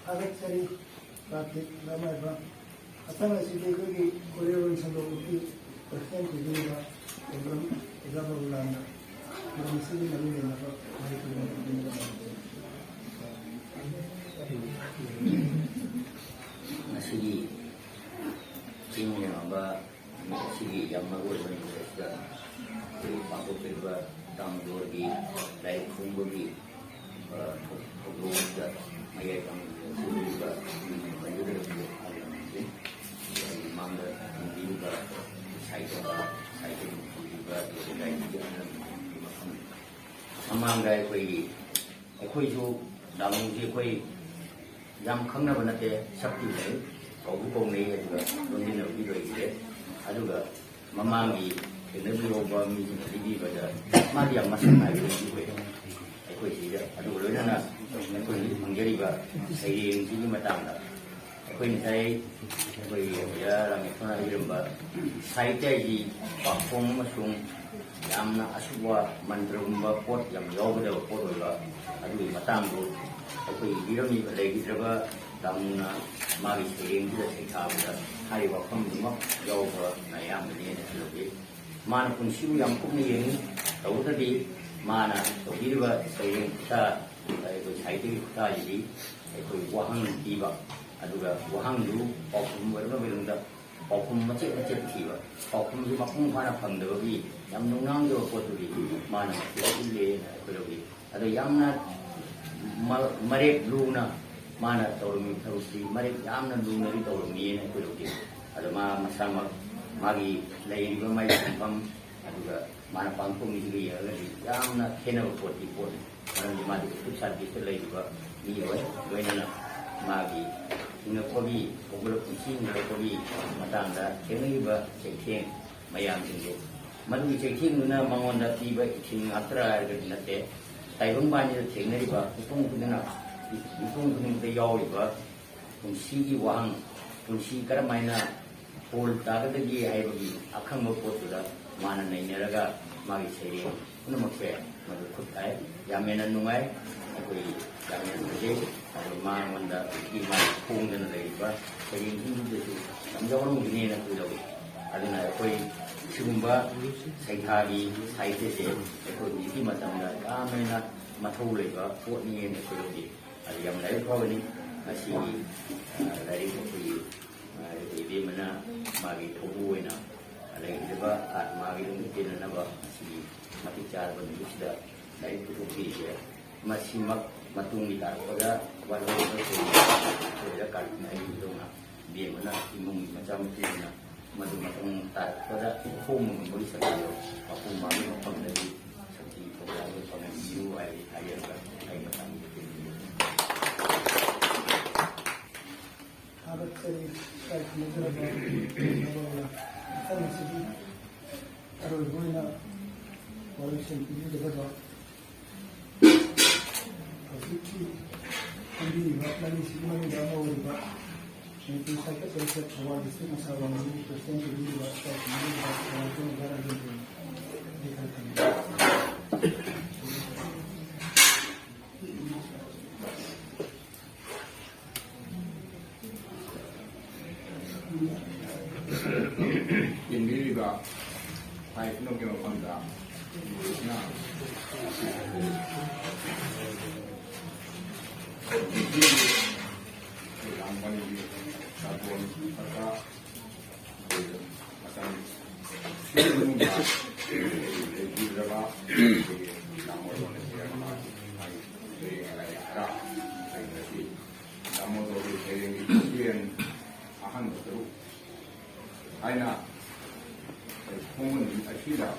ꯊꯥꯒꯠꯆꯔꯤ꯫ ꯀꯥꯔꯇꯤꯛ ꯂꯥꯃꯥꯏꯕꯝ꯫ ꯃꯊꯪ ꯑꯁꯤꯗꯤ ꯑꯩꯈꯣꯏꯒꯤ ꯈꯣꯔꯤꯔꯣꯜ ꯁꯟꯗꯣꯛꯂꯨꯞꯀꯤ ꯄ꯭ꯔꯁꯤꯗꯦꯟ ꯄꯤꯕꯤꯔꯤꯕ ꯄ꯭ꯔꯣꯒ꯭ꯔꯥꯝ ꯑꯣꯖꯥ ꯕꯕꯨꯂꯥꯜꯅ ꯄ꯭ꯔꯣꯒ꯭ꯔꯥꯝ ꯑꯁꯤꯒꯤ ꯃꯔꯨ ꯂꯩꯅꯕ ꯋꯥꯍꯩ ꯈꯔ ꯊꯝꯕꯤꯔꯝꯒꯅꯤ꯫ ꯉꯁꯤꯒꯤ ꯆꯤꯡ ꯂꯦꯝꯕ ꯁꯤꯒꯤ ꯌꯥꯝ ꯃꯔꯨ ꯑꯣꯏꯕ ꯅꯨꯃꯤꯠ ꯑꯁꯤꯗ ꯑꯩꯈꯣꯏ ꯄꯥꯡꯊꯣꯛꯆꯔꯤꯕ ꯇꯥꯃꯨꯗꯣꯔꯒꯤ ꯂꯥꯏꯔꯤꯛ ꯐꯣꯡꯕꯒꯤ, ꯑ, ꯊꯧ-, ꯊꯧꯗꯣꯛ ꯑꯁꯤꯗ ꯃꯌꯥꯏ ꯄꯥꯡꯕ ꯑꯁꯤ ꯂꯩꯔꯤꯕ ꯃꯤꯑꯣꯏ ꯃꯔꯤꯗ ꯍꯥꯏꯖꯔꯝꯃꯤ꯫ ꯑꯩꯒꯤ ꯃꯃꯥꯡꯗ ꯊꯦꯡꯕꯤꯔꯤꯕ ꯁꯥꯏꯠꯇ, ꯁꯥꯏꯠꯇ ꯊꯦꯡꯕꯤꯔꯤꯕ ꯂꯩꯀꯥꯏꯒꯤ ꯑꯍꯜ ꯃꯐꯝ ꯃꯃꯥꯡꯗ ꯑꯩꯈꯣꯏꯒꯤ ꯑꯩꯈꯣꯏꯁꯨ ꯗꯥꯃꯨꯁꯦ ꯑꯩꯈꯣꯏ ꯌꯥꯝ ꯈꯪꯅꯕ ꯅꯠꯇꯦ, ꯁꯛꯇꯤ ꯂꯩ, ꯀꯧꯕ ꯀꯧꯅꯩ, ꯑꯗꯨꯒ ꯂꯣꯟꯃꯤꯟꯅꯕꯗꯤ ꯂꯣꯏꯈꯤꯗꯦ꯫ ꯑꯗꯨꯒ ꯃꯃꯥꯡꯒꯤ ꯊꯦꯡꯅꯕꯤꯍꯧꯕ ꯃꯤꯁꯤꯡꯅ ꯂꯤꯕꯤꯕꯗ ꯃꯥꯗꯤ ꯌꯥꯝ ꯃꯁꯛ ꯅꯥꯏꯕ ꯃꯤ ꯑꯣꯏ ꯑꯩꯈꯣꯏ ꯁꯤꯗ꯫ ꯑꯗꯨꯒ ꯂꯣꯏꯅꯅ ꯑꯩꯈꯣꯏ ꯍꯧꯖꯤꯛ ꯐꯪꯖꯔꯤꯕ ꯁꯩꯔꯦꯡꯁꯤꯒꯤ ꯃꯇꯥꯡꯗ ꯑꯩꯈꯣꯏ ꯉꯁꯥꯏ ꯑꯩꯈꯣꯏꯒꯤ ꯑꯣꯖꯥ ꯔꯥꯃꯦꯁꯣꯔꯅ ꯍꯥꯏꯕꯤꯔꯝꯕ ꯁꯥꯍꯤꯇ꯭ꯌ ꯍꯥꯏꯁꯤ ꯄꯥꯈꯣꯡ ꯑꯃꯁꯨꯡ ꯌꯥꯝꯅ ꯑꯁꯨꯕ ꯃꯟꯇ꯭ꯔꯒꯨꯝꯕ ꯄꯣꯠ ꯌꯥꯝ ꯌꯥꯎꯒꯗꯕ ꯄꯣꯠ ꯑꯣꯏꯕ, ꯑꯗꯨꯒꯤ ꯃꯇꯥꯡꯗꯣ ꯑꯩꯈꯣꯏ ꯏꯕꯤꯔꯝꯃꯤꯕ ꯂꯩꯈꯤꯗ꯭ꯔꯕ ꯇꯥꯃꯨꯅ ꯃꯥꯒꯤ ꯁꯩꯔꯦꯡꯗꯨꯗ ꯁꯩꯊꯥꯕꯗ ꯍꯥꯏꯔꯤꯕ ꯋꯥꯐꯝꯗꯨꯃꯛ ꯌꯥꯎꯕꯅ ꯑꯌꯥꯝꯕꯅꯦꯅ ꯈꯜꯂꯨꯏ꯫ ꯃꯥꯅ ꯄꯨꯟꯁꯤꯕꯨ ꯌꯥꯝ ꯀꯨꯞꯅ ꯌꯦꯡꯉꯤ꯫ ꯇꯧꯕꯇꯗꯤ ꯃꯥꯅ ꯇꯧꯕꯤꯔꯤꯕ ꯁꯩꯔꯦꯡ ꯈꯨꯠꯇ, ꯑꯩꯈꯣꯏ ꯁꯥꯍꯤꯇ꯭ꯌꯒꯤ ꯈꯨꯠꯇꯒꯤꯗꯤ ꯑꯩꯈꯣꯏ ꯋꯥꯍꯪ ꯄꯤꯕ, ꯑꯗꯨꯒ ꯋꯥꯍꯪꯗꯨ ꯄꯥꯎꯈꯨꯝ ꯑꯣꯏꯔꯝꯂꯕ ꯃꯇꯨꯡꯗ ꯄꯥꯎꯈꯨꯝ ꯃꯆꯦꯠ ꯃꯆꯦꯠ ꯊꯤꯕ, ꯄꯥꯎꯈꯨꯝꯁꯨ ꯃꯄꯨꯡ ꯐꯥꯅ ꯐꯪꯗꯕꯒꯤ ꯌꯥꯝ ꯅꯨꯡꯅꯥꯡꯖꯕ ꯄꯣꯠꯇꯨꯗꯤ ꯃꯥꯅ ꯃꯁꯤꯗ ꯎꯠꯂꯦꯅ ꯑꯩꯈꯣꯏ ꯂꯧꯏ꯫ ꯑꯗꯣ ꯌꯥꯝꯅ ꯃ-, ꯃꯔꯦꯛ ꯂꯨꯅ ꯃꯥꯅ ꯇꯧꯔꯝꯃꯤꯕ ꯊꯕꯛꯁꯤ ꯃꯔꯦꯛ ꯌꯥꯝꯅ ꯂꯨꯅꯗꯤ ꯇꯧꯔꯝꯃꯤꯅ ꯑꯩꯈꯣꯏ ꯂꯧꯏ꯫ ꯑꯗꯣ ꯃꯥ ꯃꯁꯥꯃꯛ ꯃꯥꯒꯤ ꯂꯩꯔꯤꯕ ꯃꯥꯒꯤ ꯁꯤꯟꯐꯝ, ꯑꯗꯨꯒ ꯃꯥꯅ ꯄꯥꯡꯊꯣꯛꯂꯤꯁꯤꯒ ꯌꯦꯡꯉꯒꯗꯤ ꯌꯥꯝꯅ ꯈꯦꯠꯅꯕ ꯄꯣꯠꯇꯤ ꯄꯣꯠꯅꯤ꯫ ꯃꯔꯝꯗꯤ ꯃꯥꯗꯤ ꯈꯨꯠ ꯁꯥ ꯕꯤꯠꯇ ꯂꯩꯔꯤꯕ ꯃꯤ ꯑꯣꯏ꯫ ꯂꯣꯏꯅꯅ ꯃꯥꯒꯤ ꯍꯤꯡꯉꯛꯄꯒꯤ, ꯍꯧꯒꯠꯂꯛ-, ꯄꯨꯟꯁꯤ ꯍꯤꯡꯒꯠꯂꯛꯄꯒꯤ ꯃꯇꯥꯡꯗ ꯊꯦꯡꯅꯈꯤꯕ ꯆꯩꯊꯦꯡ ꯃꯌꯥꯝꯁꯤꯡꯗꯨ, ꯃꯗꯨꯒꯤ ꯆꯩꯊꯦꯡꯗꯨꯅ ꯃꯉꯣꯟꯗ ꯄꯤꯕ ꯏꯊꯤꯜ ꯉꯥꯛꯇꯔꯥ ꯍꯥꯏꯔꯒꯗꯤ ꯅꯠꯇꯦ꯫ ꯇꯥꯏꯕꯪꯄꯥꯟꯁꯤꯗ ꯊꯦꯡꯅꯔꯤꯕ ꯃꯤꯄꯨꯝ ꯈꯨꯗꯤꯡꯃꯛ, ꯃꯤꯄꯨꯝ ꯈꯨꯗꯤꯡꯃꯛꯇ ꯌꯥꯎꯔꯤꯕ ꯄꯨꯟꯁꯤꯒꯤ ꯋꯥꯍꯪ, ꯄꯨꯟꯁꯤ ꯀꯔꯝꯍꯥꯏꯅ ꯐꯣꯜ ꯇꯥꯒꯗꯒꯦ ꯍꯥꯏꯕꯒꯤ ꯑꯈꯪꯕ ꯄꯣꯠꯇꯨꯗ ꯃꯥꯅ ꯅꯩꯅꯔꯒ ꯃꯥꯒꯤ ꯁꯩꯔꯦꯡ ꯄꯨꯝꯅꯃꯛꯁꯦ ꯃꯗꯨ ꯈꯨꯠ ꯊꯥꯏ꯫ ꯌꯥꯝ ꯍꯦꯟꯅ ꯅꯨꯡꯉꯥꯏ, ꯑꯩꯈꯣꯏ ꯌꯥꯝ ꯍꯦꯟꯅ ꯐꯖꯩ꯫ ꯑꯗꯣ ꯃꯉꯣꯟꯗ ꯍꯧꯖꯤꯛꯀꯤ ꯃꯥꯅ ꯐꯣꯡꯗꯅ ꯂꯩꯔꯤꯕ ꯁꯩꯔꯦꯡꯁꯤꯡꯗꯨꯗꯁꯨ ꯌꯥꯝ ꯌꯥꯎꯔꯝꯒꯅꯦꯅ ꯑꯩꯈꯣꯏ ꯂꯧꯏ꯫ ꯑꯗꯨꯅ ꯑꯩꯈꯣꯏ ꯁꯤꯒꯨꯝꯕ ꯁꯩꯊꯥꯒꯤ ꯁꯥꯍꯤꯇ꯭ꯌꯁꯦ ꯑꯩꯈꯣꯏ ꯍꯧꯖꯤꯛꯀꯤ ꯃꯇꯝꯗ ꯌꯥꯝ ꯍꯦꯟꯅ ꯃꯊꯧ ꯂꯩꯕ ꯄꯣꯠꯅꯤ ꯍꯥꯏꯅ ꯑꯩꯈꯣꯏ ꯂꯧꯏ꯫ ꯑꯗꯨ ꯌꯥꯝ ꯂꯥꯏꯕꯛ ꯐꯕꯅꯤ꯫ ꯉꯁꯤꯒꯤ, ꯑ, ꯂꯥꯏꯔꯤꯛ ꯑꯩꯈꯣꯏꯒꯤ, ꯑ, ꯏꯕꯦꯝꯃꯅ ꯃꯥꯒꯤ ꯊꯧꯕꯨ ꯑꯣꯏꯅ ꯂꯩꯈꯤꯗꯕ ꯑꯥꯠꯃꯥꯒꯤ ꯂꯝꯕꯤ ꯄꯦꯟꯅꯅꯕ ꯉꯁꯤꯒꯤ ꯃꯇꯤꯛ ꯆꯥꯔꯕ ꯅꯨꯃꯤꯠꯁꯤꯗ ꯂꯥꯏꯔꯤꯛ ꯄꯨꯊꯣꯛꯄꯤꯔꯤꯁꯦ꯫ ꯃꯁꯤꯃꯛ ꯃꯇꯨꯡꯒꯤ ꯇꯥꯔꯛꯄꯗ ꯋꯥꯠꯍꯧꯔꯤꯕ ꯊꯣꯏꯅ ꯀꯥꯔꯛꯅ ꯑꯩꯒꯤꯗꯧꯅ ꯏꯕꯦꯝꯃꯅ ꯏꯃꯨꯡꯒꯤ ꯃꯆꯥ ꯃꯁꯨꯁꯤꯡꯅ ꯃꯗꯨ ꯃꯇꯨꯡ ꯇꯥꯔꯛꯄꯗ ꯈꯣꯡꯕ ꯉꯝꯕꯒꯤ ꯁꯛꯇꯝꯗꯣ ꯃꯄꯨꯡ ꯐꯥꯕ ꯃꯐꯝꯗꯒꯤ ꯁꯛꯇꯤ ꯊꯧꯖꯥꯜꯗ ꯐꯪꯍꯟꯕꯤꯌꯨ ꯍꯥꯏ-, ꯍꯥꯏꯔꯒ ꯑꯩ ꯃꯇꯝꯒꯤ ꯊꯥꯒꯠꯆꯔꯤ꯫ ꯏꯀꯥꯏ ꯈꯨꯝꯅꯖꯔꯕ ꯃꯐꯝ ꯑꯁꯤꯒꯤ ꯑꯔꯣꯏꯕ ꯑꯣꯏꯅ ꯋꯥꯔꯣꯏꯁꯤꯟ ꯄꯤꯕꯤꯒꯗꯕ ꯍꯧꯖꯤꯛꯀꯤ ꯐꯝꯕꯤꯔꯤꯕ ꯃꯔꯤꯁꯤꯒꯤ ꯃꯅꯨꯡꯗ ꯑꯃ ꯑꯣꯏꯔꯤꯕ Secretary State Forward District Masaba Manipur President Bibi Bhaskar Manipur Bhaskar Manipur Bhaskar ꯏꯟꯕꯤꯔꯤꯕ ꯏꯄꯥ ꯏꯄꯨꯒꯤ ꯃꯐꯝꯗ ꯂꯨꯔꯤꯁꯤꯅ ꯂꯥꯡꯕꯟꯒꯤ ꯆꯥꯛꯂꯣꯟ ꯈꯔ ꯃꯇꯝ ꯁꯤꯒꯤ ꯃꯅꯨꯡꯗ ꯂꯩꯕꯤꯔꯕ ꯑꯩꯈꯣꯏꯒꯤ ꯂꯥꯡꯕꯟ ꯈꯔ ꯂꯩꯔꯒꯗꯤ ꯈꯔ ꯂꯩꯔꯒꯗꯤ ꯗꯥꯃꯣꯗꯣꯔꯒꯤ ꯁꯩꯔꯦꯡꯒꯤ ꯈꯨꯠꯁꯦꯝ ꯑꯍꯥꯟꯕ ꯁꯔꯨꯛ ꯍꯥꯏꯅ ꯈꯣꯡꯒꯨꯜ ꯅꯨꯃꯤꯠ ꯑꯁꯤꯗ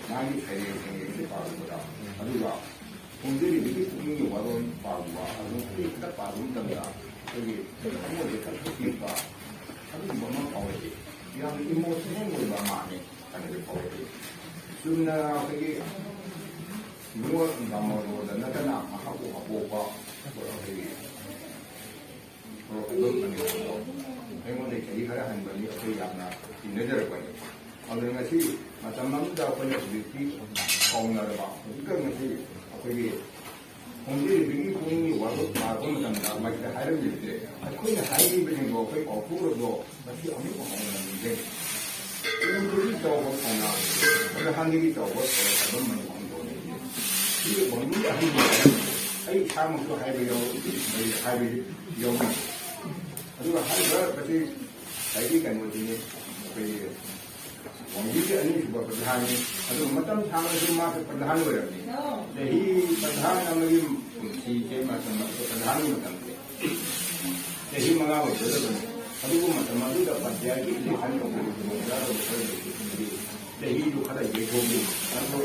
ꯃꯥꯒꯤ ꯁꯩꯔꯦꯡ ꯁꯩꯔꯦꯡꯁꯦ ꯄꯥꯔꯨꯕꯗ, ꯑꯗꯨꯒ ꯐꯣꯡꯖꯔꯤꯕꯒꯤ ꯄꯨꯛꯅꯤꯡꯒꯤ ꯋꯥꯔꯣꯜ ꯄꯥꯔꯨꯕ, ꯑꯗꯨ ꯑꯩꯈꯣꯏ ꯈꯤꯇꯪ ꯄꯥꯔꯨꯕ ꯃꯇꯝꯗ ꯑꯩꯈꯣꯏꯒꯤ ꯊꯃꯣꯏꯁꯦ ꯈꯔ ꯁꯣꯛꯅꯤꯡꯕ ꯑꯗꯨꯒꯨꯝꯕ ꯑꯃ ꯐꯥꯎꯔꯛꯏ꯫ ꯌꯥꯝꯅ ꯏꯃꯣꯁꯅꯦꯜ ꯑꯣꯏꯕ ꯑꯃꯅꯤ ꯍꯥꯏꯅꯁꯨ ꯐꯥꯎꯔꯛꯏ꯫ ꯆꯨꯝꯅ ꯑꯩꯈꯣꯏꯒꯤ ꯏꯕꯨꯡꯉꯣ ꯗꯥꯃꯣꯗꯣꯔꯗ ꯅꯠꯇꯅ ꯃꯍꯥꯛꯄꯨ ꯍꯥꯄꯣꯛꯄ ꯑꯩꯈꯣꯏꯒꯤ ꯁꯣꯔꯣꯛ ꯑꯗꯨꯝ ꯃꯅꯤꯄꯨꯔꯗꯣ ꯑꯩꯉꯣꯟꯗ ꯆꯍꯤ ꯈꯔ ꯍꯟꯕꯅꯤ, ꯑꯩꯈꯣꯏ ꯌꯥꯝꯅ ꯇꯤꯟꯅꯖꯔꯛꯄꯅꯤ꯫ ꯑꯗꯨꯅ ꯉꯁꯤ ꯃꯇꯝ ꯑꯃꯗ ꯑꯩꯈꯣꯏꯅ ꯍꯧꯖꯤꯛꯇꯤ ꯀꯥꯎꯅꯔꯕ, ꯍꯧꯖꯤꯛꯇ ꯉꯁꯤ ꯑꯩꯈꯣꯏꯒꯤ ꯈꯣꯡꯖꯦꯜꯕꯤꯒꯤ ꯄꯨꯛꯅꯤꯡꯒꯤ ꯋꯥꯔꯣꯜ ꯄꯥꯔꯛꯄ ꯃꯇꯝꯗ ꯃꯁꯤꯗ ꯍꯥꯏꯔꯝꯃꯤꯕꯁꯦ ꯑꯩꯈꯣꯏꯅ ꯍꯥꯏꯔꯤꯕꯁꯤꯡꯗꯣ ꯑꯩꯈꯣꯏ ꯀꯥꯎꯊꯣꯛꯎꯔꯕꯗꯣ ꯃꯁꯤ ꯑꯃꯨꯛ ꯍꯟꯅ ꯅꯤꯡꯁꯤꯡꯉꯤ꯫ ꯎꯗꯒꯤ ꯆꯥꯎꯕ ꯀꯧꯅꯥ, ꯄ꯭ꯔꯙꯥꯟꯗꯒꯤ ꯆꯥꯎꯕ ꯁꯣꯔ ꯁꯥꯕ ꯃꯅꯤꯄꯨꯔ ꯂꯣꯟ ꯑꯁꯤ ꯋꯥꯡꯂꯨ ꯑꯍꯩꯕ ꯍꯥꯏꯔꯝꯃꯤ꯫ ꯑꯩ ꯏꯁꯥꯃꯛꯁꯨ ꯍꯥꯏꯕ ꯌꯥꯎ-, ꯍꯥꯏꯕ ꯌꯥꯎꯅꯤ꯫ ꯑꯗꯨꯒ ꯍꯥꯏꯔꯤꯕ ꯃꯁꯤ ꯉꯁꯥꯏꯒꯤ ꯀꯩꯅꯣꯁꯤꯅꯤ, ꯑꯩꯈꯣꯏꯒꯤ ꯋꯥꯡꯖꯤꯡꯒꯤ ꯑꯅꯤꯁꯨꯕ ꯄ꯭ꯔꯙꯥꯟꯅꯤ꯫ ꯑꯗꯨꯒ ꯃꯇꯝ ꯁꯥꯡꯅꯁꯨ ꯃꯥꯁꯨ ꯄ꯭ꯔꯙꯥꯟ ꯑꯣꯏꯔꯝꯃꯤ꯫ ꯆꯍꯤ ꯄ꯭ꯔꯙꯥꯟ ꯑꯃꯒꯤ ꯄꯨꯟꯁꯤꯁꯦ ꯃꯇꯝ, ꯄ꯭ꯔꯙꯥꯟꯒꯤ ꯃꯇꯝꯁꯦ ꯆꯍꯤ ꯃꯉꯥ ꯑꯣꯏꯒꯗꯕꯅꯤ꯫ ꯑꯗꯨꯕꯨ ꯃꯇꯝ ꯑꯗꯨꯗ ꯄꯟꯆꯥꯌꯠꯀꯤ ꯏꯂꯦꯛꯁꯟ ꯇꯧꯕꯒꯤ ꯈꯨꯗꯣꯡꯆꯥꯗꯕ ꯈꯔ ꯂꯩꯈꯤꯕꯗꯒꯤ ꯆꯍꯤꯗꯨ ꯈꯔ ꯌꯩꯊꯣꯛꯈꯤ꯫ ꯑꯗꯨ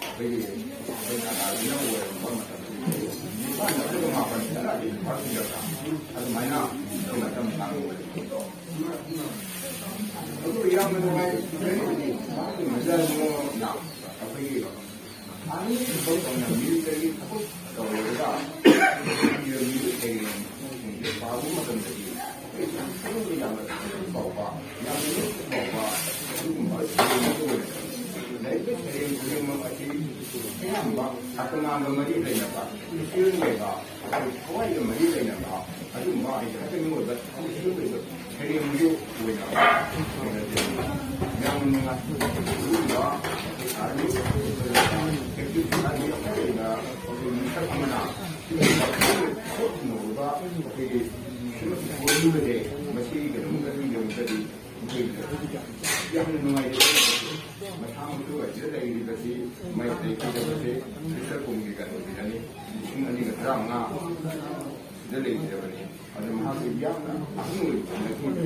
ꯑꯩꯈꯣꯏꯒꯤ ꯑꯩꯈꯣꯏ ꯅꯥꯒꯥꯁꯤꯅ ꯑꯣꯏꯔꯝꯕ ꯃꯇꯝꯗ ꯅꯤꯄꯥꯟ ꯅꯠꯇ꯭ꯔꯒ ꯃꯥꯄꯟ ꯈꯔ ꯑꯗꯨꯝ ꯐꯥꯔꯛꯈꯤꯒꯗ꯭ꯔꯥ? ꯑꯗꯨꯃꯥꯏꯅ ꯑꯩꯈꯣꯏ ꯃꯇꯝ ꯁꯥꯡꯅ ꯑꯣꯏꯔꯝꯃꯤ꯫ ꯑꯗꯨ ꯌꯥꯝꯅ ꯅꯨꯡꯉꯥꯏ꯫ ꯃꯖꯥ ꯅꯣꯡꯅ ꯑꯩꯈꯣꯏꯒꯤ ꯑꯅꯤꯁꯨꯕ ꯑꯣꯏꯅ ꯃꯤꯂꯤꯇꯔꯤ ꯊꯕꯛ ꯇꯧꯔꯒ ꯏꯔꯝꯃꯤꯕ ꯁꯩꯔꯦꯡꯁꯤꯡꯁꯦ ꯄꯥꯕ ꯃꯇꯝꯗꯗꯤ ꯌꯥꯝꯅ ꯊꯥꯖꯕ ꯐꯥꯎꯕ, ꯌꯥꯝꯅ ꯅꯨꯡꯁꯤ ꯐꯥꯎꯕ ꯑꯗꯨꯒꯨꯝꯕ ꯁꯩꯔꯦꯡ ꯑꯃ ꯑꯣꯏꯔꯛꯄꯅꯤ꯫ ꯂꯥꯏꯔꯤꯛꯇ ꯁꯩꯔꯦꯡ ꯈꯨꯗꯤꯡꯃꯛ ꯑꯁꯤ ꯑꯌꯥꯝꯕ ꯑꯇꯃꯥꯒ ꯃꯔꯤ ꯂꯩꯅꯕ, ꯈ꯭ꯔꯤꯁꯇꯤꯌꯟ ꯑꯣꯏꯕ, ꯑꯩꯈꯣꯏ ꯊꯋꯥꯏꯒ ꯃꯔꯤ ꯂꯩꯅꯕ ꯑꯗꯨꯒꯨꯝꯕ ꯑꯩ ꯈꯛꯇꯪ ꯑꯣꯏꯕ ꯈ꯭ꯔꯤꯁꯇꯤꯌꯟ ꯑꯣꯏꯕ ꯁꯩꯔꯦꯡꯗꯨ ꯑꯣꯏꯅ ꯌꯥꯝꯅ ꯅꯨꯡꯉꯥꯏ꯫ ꯑꯗꯨꯒꯨꯝꯕ ꯑꯩꯈꯣꯏ ꯑꯥꯔꯃꯤ ꯑꯦꯛꯇꯤꯚ ꯑꯥꯔꯃꯤ ꯑꯃ ꯑꯣꯏꯅ ꯑꯩꯈꯣꯏ ꯃꯤꯁꯛ ꯑꯃꯅ ꯁꯤꯒꯨꯝꯕ ꯑꯩꯈꯣꯏꯒꯤ ꯁꯣꯏꯈꯤꯕꯁꯦ ꯃꯁꯤ ꯀꯩꯅꯣꯝꯇꯗꯤ ꯀꯩꯅꯣꯝꯇꯗꯤ ꯑꯩꯈꯣꯏ ꯌꯥꯝꯅ ꯅꯨꯡꯉꯥꯏꯖꯩ꯫ ꯃꯁꯥꯃꯛꯁꯨ ꯑꯁꯤꯗ ꯂꯩꯔꯤꯕꯁꯤ ꯃꯩꯇꯩ ꯀꯩꯗꯧꯕꯁꯦ ꯈ꯭ꯔꯤꯁꯇ ꯀꯨꯝꯒꯤ ꯀꯩꯅꯣꯁꯤꯗꯅꯤ, ꯂꯤꯁꯤꯡ ꯑꯅꯤꯒ ꯇꯔꯥꯃꯉꯥ ꯁꯤꯗ ꯂꯩꯖꯕꯅꯤ꯫ ꯑꯗꯨ ꯃꯍꯥꯛꯁꯤ ꯌꯥꯝꯅ ꯑꯍꯟ ꯑꯣꯏꯕ ꯅꯠꯇꯦ꯫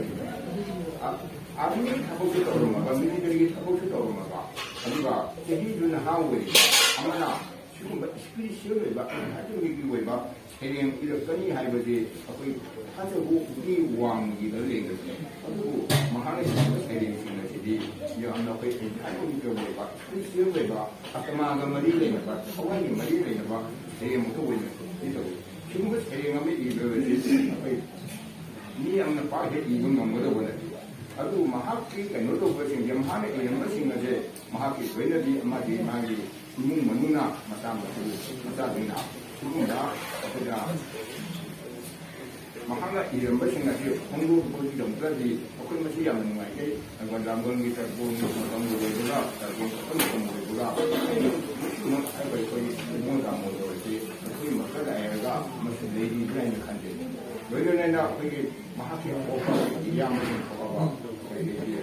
ꯑꯥꯔꯃꯤ ꯊꯕꯛꯁꯨ ꯇꯧꯔꯝꯃꯒ, ꯃꯤꯂꯤꯇꯔꯤꯒꯤ ꯊꯕꯛꯁꯨ ꯇꯧꯔꯝꯃꯒ, ꯑꯗꯨꯒ ꯆꯍꯤꯁꯨ ꯅꯍꯥ ꯑꯣꯏꯔꯤꯕ ꯑꯃꯅ ꯁꯤꯒꯨꯝꯕ ꯏꯁꯄꯤꯔꯤꯆꯨꯋꯦꯜ ꯑꯣꯏꯕ, ꯑꯙ꯭ꯌꯥꯠꯃꯤꯛꯀꯤ ꯑꯣꯏꯕ ꯁꯩꯔꯦꯡ ꯏꯔꯛꯀꯅꯤ ꯍꯥꯏꯕꯁꯤ ꯑꯩꯈꯣꯏ ꯊꯥꯖꯕꯒꯤ ꯋꯥꯡꯃꯒꯤꯗ ꯂꯩꯔꯕꯅꯤ꯫ ꯑꯗꯨꯕꯨ ꯃꯍꯥꯛꯅ ꯏꯔꯛꯄ ꯁꯩꯔꯦꯡꯁꯤꯡ ꯑꯁꯤꯗꯤ ꯌꯥꯝꯅ ꯑꯩꯈꯣꯏ ꯑꯙ꯭ꯌꯥꯠꯃꯤꯛꯀꯤ ꯑꯣꯏꯕ, ꯏꯁꯄꯤꯔꯤꯆꯨꯋꯦꯜ ꯑꯣꯏꯕ, ꯑꯇꯃꯥꯒ ꯃꯔꯤ ꯂꯩꯅꯕ, ꯊꯋꯥꯏꯒꯤ ꯃꯔꯤ ꯂꯩꯅꯕ ꯁꯩꯔꯦꯡ ꯑꯃꯈꯛ ꯑꯣꯏꯅ ꯇꯧꯏ꯫ ꯁꯤꯒꯨꯝꯕ ꯁꯩꯔꯦꯡ ꯑꯃ ꯏꯕ ꯑꯁꯤ ꯑꯩꯈꯣꯏ ꯃꯤ ꯌꯥꯝꯅ ꯄꯥꯛ ꯍꯦꯛ ꯏꯕ ꯉꯝꯒꯗꯧꯕ ꯅꯠꯇꯦꯕ꯫ ꯑꯗꯨ ꯃꯍꯥꯛꯀꯤ ꯀꯩꯅꯣ ꯇꯧꯕꯁꯤꯡꯁꯦ, ꯃꯍꯥꯛꯅ ꯏꯔꯝꯕꯁꯤꯡ ꯑꯁꯦ ꯃꯍꯥꯛꯀꯤ ꯂꯣꯏꯅꯗꯤ ꯑꯃꯗꯤ ꯃꯥꯒꯤ ꯏꯃꯨꯡ ꯃꯅꯨꯡꯅ, ꯃꯆꯥ ꯃꯁꯨ, ꯃꯆꯥꯁꯤꯡꯅ ꯁꯤꯒꯨꯝꯕ ꯑꯩꯈꯣꯏꯅ ꯃꯍꯥꯛꯅ ꯏꯔꯝꯕꯁꯤꯡ ꯑꯁꯤ ꯐꯣꯡꯗꯣꯛꯄꯒꯤꯗꯃꯛꯇꯗꯤ ꯑꯩꯈꯣꯏ ꯃꯁꯤ ꯌꯥꯝꯅ ꯅꯨꯡꯉꯥꯏꯖꯩ꯫ ꯑꯗꯨꯒ ꯂꯥꯡꯕꯜꯒꯤ ꯇꯔꯄꯣꯟꯒꯤ ꯃꯇꯝ ꯑꯣꯏꯕꯒ, ꯇꯔꯄꯣꯟ ꯀꯠꯄ ꯃꯇꯝ ꯑꯣꯏꯕꯒ, ꯃꯁꯤꯒꯨꯝꯕ ꯍꯥꯏꯕ ꯑꯩꯈꯣꯏꯒꯤ ꯏꯃꯣꯟ ꯗꯥꯃꯣꯟ ꯑꯣꯏꯔꯁꯤ ꯑꯩꯈꯣꯏ ꯃꯈꯜ ꯍꯥꯏꯔꯒ ꯃꯁꯤ ꯂꯩꯔꯤꯕ꯭ꯔꯥ ꯍꯥꯏꯅ ꯈꯟꯖꯩ꯫ ꯂꯣꯏꯅ ꯂꯣꯏꯅ ꯑꯩꯈꯣꯏꯒꯤ ꯃꯍꯥꯛꯀꯤ ꯑꯄꯣꯛꯄ ꯏꯌꯥꯝꯕꯁꯤꯡ ꯊꯣꯛꯑꯕ ꯑꯩꯈꯣꯏꯒꯤ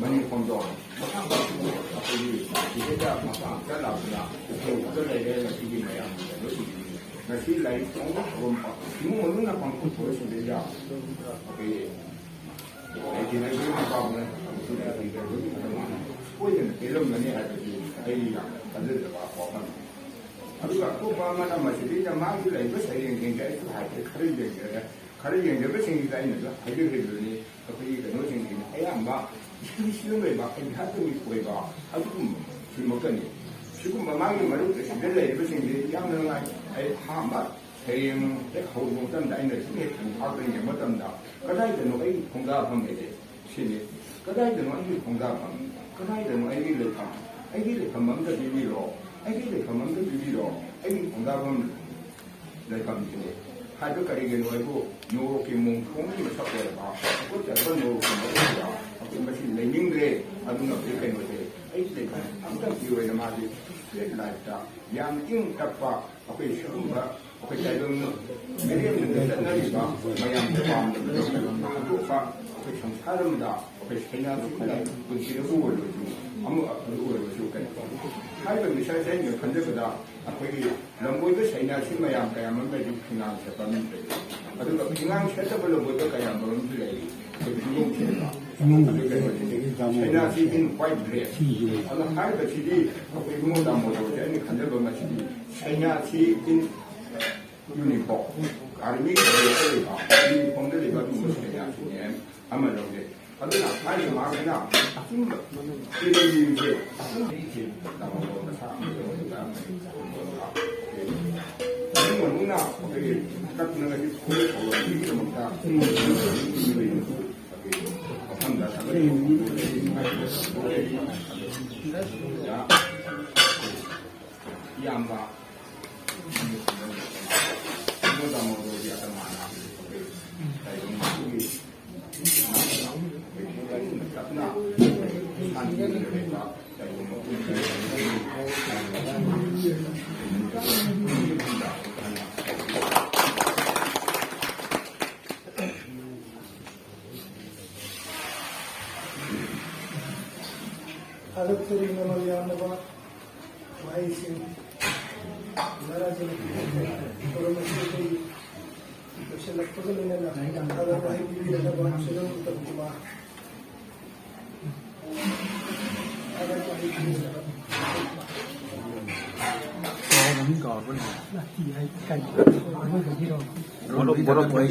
ꯃꯅꯤꯡ ꯈꯣꯝꯗꯣꯡ ꯃꯈꯥ ꯑꯩꯈꯣꯏꯒꯤ ꯁꯤꯗꯩꯗ ꯃꯄꯥ ꯑꯝꯇ ꯂꯥꯛꯇꯅ ꯎꯈ꯭ꯔꯨꯜꯗ ꯂꯩꯔꯦ꯫ ꯉꯁꯤꯒꯤ ꯃꯌꯥꯝꯒꯤ ꯀꯩꯅꯣꯁꯤꯡꯁꯤ ꯉꯁꯤ ꯂꯥꯏꯔꯤꯛ ꯇꯧꯕ ꯊꯧꯔꯝ ꯏꯃꯨꯡ ꯃꯅꯨꯡꯅ ꯄꯥꯡꯊꯣꯛ ꯊꯣꯛꯄꯁꯤꯡꯗꯩꯗ ꯑꯩꯈꯣꯏꯒꯤ ꯂꯩꯈꯤꯗꯕꯒꯤ ꯃꯄꯥꯕꯨꯅ ꯁꯣꯏꯗꯅ ꯄꯤꯔꯝꯒꯅꯤ ꯍꯥꯏꯕꯁꯤ ꯑꯩ ꯌꯥꯝꯅ ꯊꯥꯖꯖꯕ ꯋꯥꯐꯝꯅꯤ꯫ ꯑꯗꯨꯒ ꯑꯇꯣꯞꯄ ꯑꯃꯅ ꯃꯁꯤꯗꯩꯗ ꯃꯥꯒꯤ ꯂꯩꯕ ꯁꯩꯔꯦꯡꯁꯤꯡꯁꯦ ꯑꯩꯁꯨ ꯍꯥꯏꯐꯦꯠ ꯈꯔ ꯌꯦꯡꯖꯔꯦ꯫ ꯈꯔ ꯌꯦꯡꯖꯕꯁꯤꯡꯁꯤꯗ ꯑꯩꯅꯁꯨ ꯍꯥꯏꯖꯈ꯭ꯔꯤꯕꯗꯨꯅꯤ, ꯑꯩꯈꯣꯏꯒꯤ ꯀꯩꯅꯣꯁꯤꯡꯁꯤꯅ ꯑꯌꯥꯝꯕ ꯏꯁꯄꯤꯔꯤꯆꯨꯋꯦꯜ ꯑꯣꯏꯕ, ꯑꯙ꯭ꯌꯥꯠꯃꯤꯛ ꯑꯣꯏꯕ ꯑꯗꯨꯒꯨꯝꯕ ꯁꯤꯃꯛꯇꯅꯤ꯫ ꯁꯤꯒꯨꯝꯕ ꯃꯥꯒꯤ ꯃꯔꯨꯞ ꯑꯁꯤꯗ ꯂꯩꯔꯤꯕꯁꯤꯡꯁꯤ ꯌꯥꯝꯅ ꯅꯨꯡꯉꯥꯏ꯫ ꯑꯩ ꯑꯍꯥꯟꯕ ꯍꯌꯦꯡ ꯍꯦꯛ ꯍꯧꯔꯨꯕ ꯃꯇꯝꯗ ꯑꯩꯅ ꯁꯨꯝ ꯍꯦꯛ ꯊꯣꯡ ꯊꯥꯛꯇ꯭ꯔꯤꯉꯩ ꯃꯇꯝꯗ ꯀꯗꯥꯏꯗꯅꯣ ꯑꯩꯒꯤ ꯈꯣꯡꯗꯥꯐꯝ ꯂꯩꯔꯦ? ꯁꯤꯅꯤ꯫ ꯀꯗꯥꯏꯗꯅꯣ ꯑꯩꯒꯤ ꯈꯣꯡꯗꯥꯐꯝ? ꯀꯗꯥꯏꯗꯅꯣ ꯑꯩꯒꯤ ꯂꯩꯐꯝ? ꯑꯩꯒꯤ ꯂꯩꯐꯝ ꯑꯝꯇ ꯄꯤꯕꯤꯔꯣ꯫ ꯑꯩꯒꯤ ꯂꯩꯐꯝ ꯑꯝꯇ ꯄꯤꯕꯤꯔꯣ꯫ ꯑꯩꯒꯤ ꯈꯣꯡꯗꯥꯐꯝ ꯂꯩꯐꯝꯁꯤꯅꯤ꯫ ꯍꯥꯏꯕ ꯀꯔꯤꯒꯤꯅꯣ ꯍꯥꯏꯕꯨ ꯅꯣꯔꯣꯛꯀꯤ ꯃꯣꯡꯁꯣꯡꯒꯤ ꯃꯁꯛ ꯑꯣꯏꯔꯕ, ꯑꯩꯈꯣꯏ ꯆꯠꯄ ꯅꯣꯔꯣꯛꯀꯤ ꯃꯁꯛ ꯑꯣꯏꯔꯕ, ꯑꯩꯈꯣꯏ ꯃꯁꯤ ꯂꯩꯅꯤꯡꯗ꯭ꯔꯦ꯫ ꯑꯗꯨꯅ ꯍꯧꯖꯤꯛ ꯀꯩꯅꯣꯁꯦ ꯑꯩꯒꯤ ꯂꯩꯐꯝ ꯑꯝꯇꯪ ꯄꯤꯌꯣꯅ ꯃꯥꯗꯤ ꯁ꯭ꯇ꯭ꯔꯤꯠ ꯂꯥꯏꯠꯇ ꯌꯥꯝ ꯏꯪ ꯇꯞꯄ ꯑꯩꯈꯣꯏ ꯁꯤꯒꯨꯝꯕ ꯑꯩꯈꯣꯏ ꯇꯥꯏꯕꯪ ꯃꯤꯔꯦꯝꯅꯗ ꯆꯠꯅꯔꯤꯕ ꯃꯌꯥꯝꯅ ꯄꯥꯝꯅꯕ ꯍꯟꯗꯣꯛꯄ ꯑꯩꯈꯣꯏ ꯁꯪꯁꯥꯔ ꯑꯃꯗ ꯑꯩꯈꯣꯏ ꯁꯩꯅꯥꯁꯤꯡꯅ ꯄꯨꯟꯁꯤꯗꯕꯨ ꯑꯣꯏꯔꯕꯁꯨ ꯑꯃ ꯑꯗꯨ ꯑꯣꯏꯔꯕꯁꯨ ꯀꯩꯅꯣ ꯍꯥꯏꯔꯤꯕ ꯃꯤꯁꯛꯁꯦ ꯑꯩꯅ ꯈꯟꯖꯕꯗ ꯑꯩꯈꯣꯏꯒꯤ ꯂꯝꯕꯣꯏꯕ ꯁꯩꯅꯥꯁꯤ ꯃꯌꯥꯝ ꯀꯌꯥ ꯑꯃ ꯂꯩꯔꯤ ꯐꯤꯉꯥꯡ ꯁꯦꯠꯄ ꯃꯤ ꯂꯩꯔꯤ ꯑꯗꯨꯒ ꯐꯤꯉꯥꯡ ꯁꯦꯠꯇꯕ ꯂꯝꯕꯣꯏꯕ ꯀꯌꯥ ꯑꯃꯔꯣꯝꯁꯨ ꯂꯩꯔꯤ ꯑꯩꯈꯣꯏ ꯐꯤꯉꯣꯡ ꯁꯦꯠꯄ ꯑꯗꯨ ꯀꯩꯅꯣꯁꯤꯗꯤ ꯁꯩꯅꯥꯁꯤ in white dress ꯑꯗꯣ ꯍꯥꯏꯔꯤꯕꯁꯤꯗꯤ ꯑꯩꯈꯣꯏ ꯏꯕꯨꯡꯉꯣ ꯗꯥꯃꯣꯗꯣꯔꯁꯦ ꯑꯩꯅ ꯈꯟꯖꯕ ꯃꯁꯤꯗꯤ ꯁꯩꯅꯥꯁꯤ in uniform ꯑꯥꯔꯃꯤ ꯂꯩꯕ ꯌꯨꯅꯤꯐꯣꯝꯗ ꯂꯩꯕ ꯑꯗꯨꯒꯨꯝꯕ ꯁꯩꯅꯥꯁꯤꯅꯦ ꯑꯃ ꯂꯧꯖꯩ ꯑꯗꯨꯅ ꯍꯥꯏꯔꯤꯕ ꯃꯥꯒꯤꯅ ꯑꯆꯨꯝꯕ ꯏꯔꯩꯁꯦ ꯑꯆꯨꯝꯕ ꯏꯁꯦ ꯇꯝꯃꯕ ꯃꯁꯥ ꯑꯃ ꯇꯧꯔꯒ ꯏꯃꯨꯡ ꯃꯅꯨꯡꯅ ꯑꯩꯈꯣꯏꯒꯤ ꯀꯛꯅꯕꯒꯤ ꯈꯣꯡ ꯊꯧꯔꯝꯒꯤꯗꯃꯛꯇ ꯃꯐꯝꯗ ꯊꯥꯒꯠ ꯏꯌꯥꯝꯕ ꯃꯣꯏꯗ ꯃꯣꯏꯒꯤ ꯑꯇꯃꯥꯅ ꯇꯥꯏꯕꯪ ꯊꯥꯒꯠꯆꯔꯤ ꯃꯃꯜ ꯌꯥꯝꯂꯕ ꯋꯥꯍꯩꯁꯤꯡ ꯙꯔꯥꯁꯤꯡ ꯊꯧꯔꯝ ꯑꯁꯤ ꯑꯩꯈꯣꯏꯒꯤ ꯂꯣꯏꯁꯤꯜꯂꯛꯄꯒ ꯂꯣꯏꯅꯅ ꯊꯥꯒꯠ ꯋꯥꯍꯩ ꯄꯤꯕꯤꯔꯛꯅꯕ ꯁꯣꯏꯗꯣꯛ ꯇꯧꯕꯤꯕ ꯊꯥꯒꯠ ꯋꯥꯍꯩ ꯄꯤꯕꯤꯔꯛꯅꯕ ꯕꯣꯔꯣꯛ, ꯕꯣꯔꯣꯛ ꯑꯣꯏ,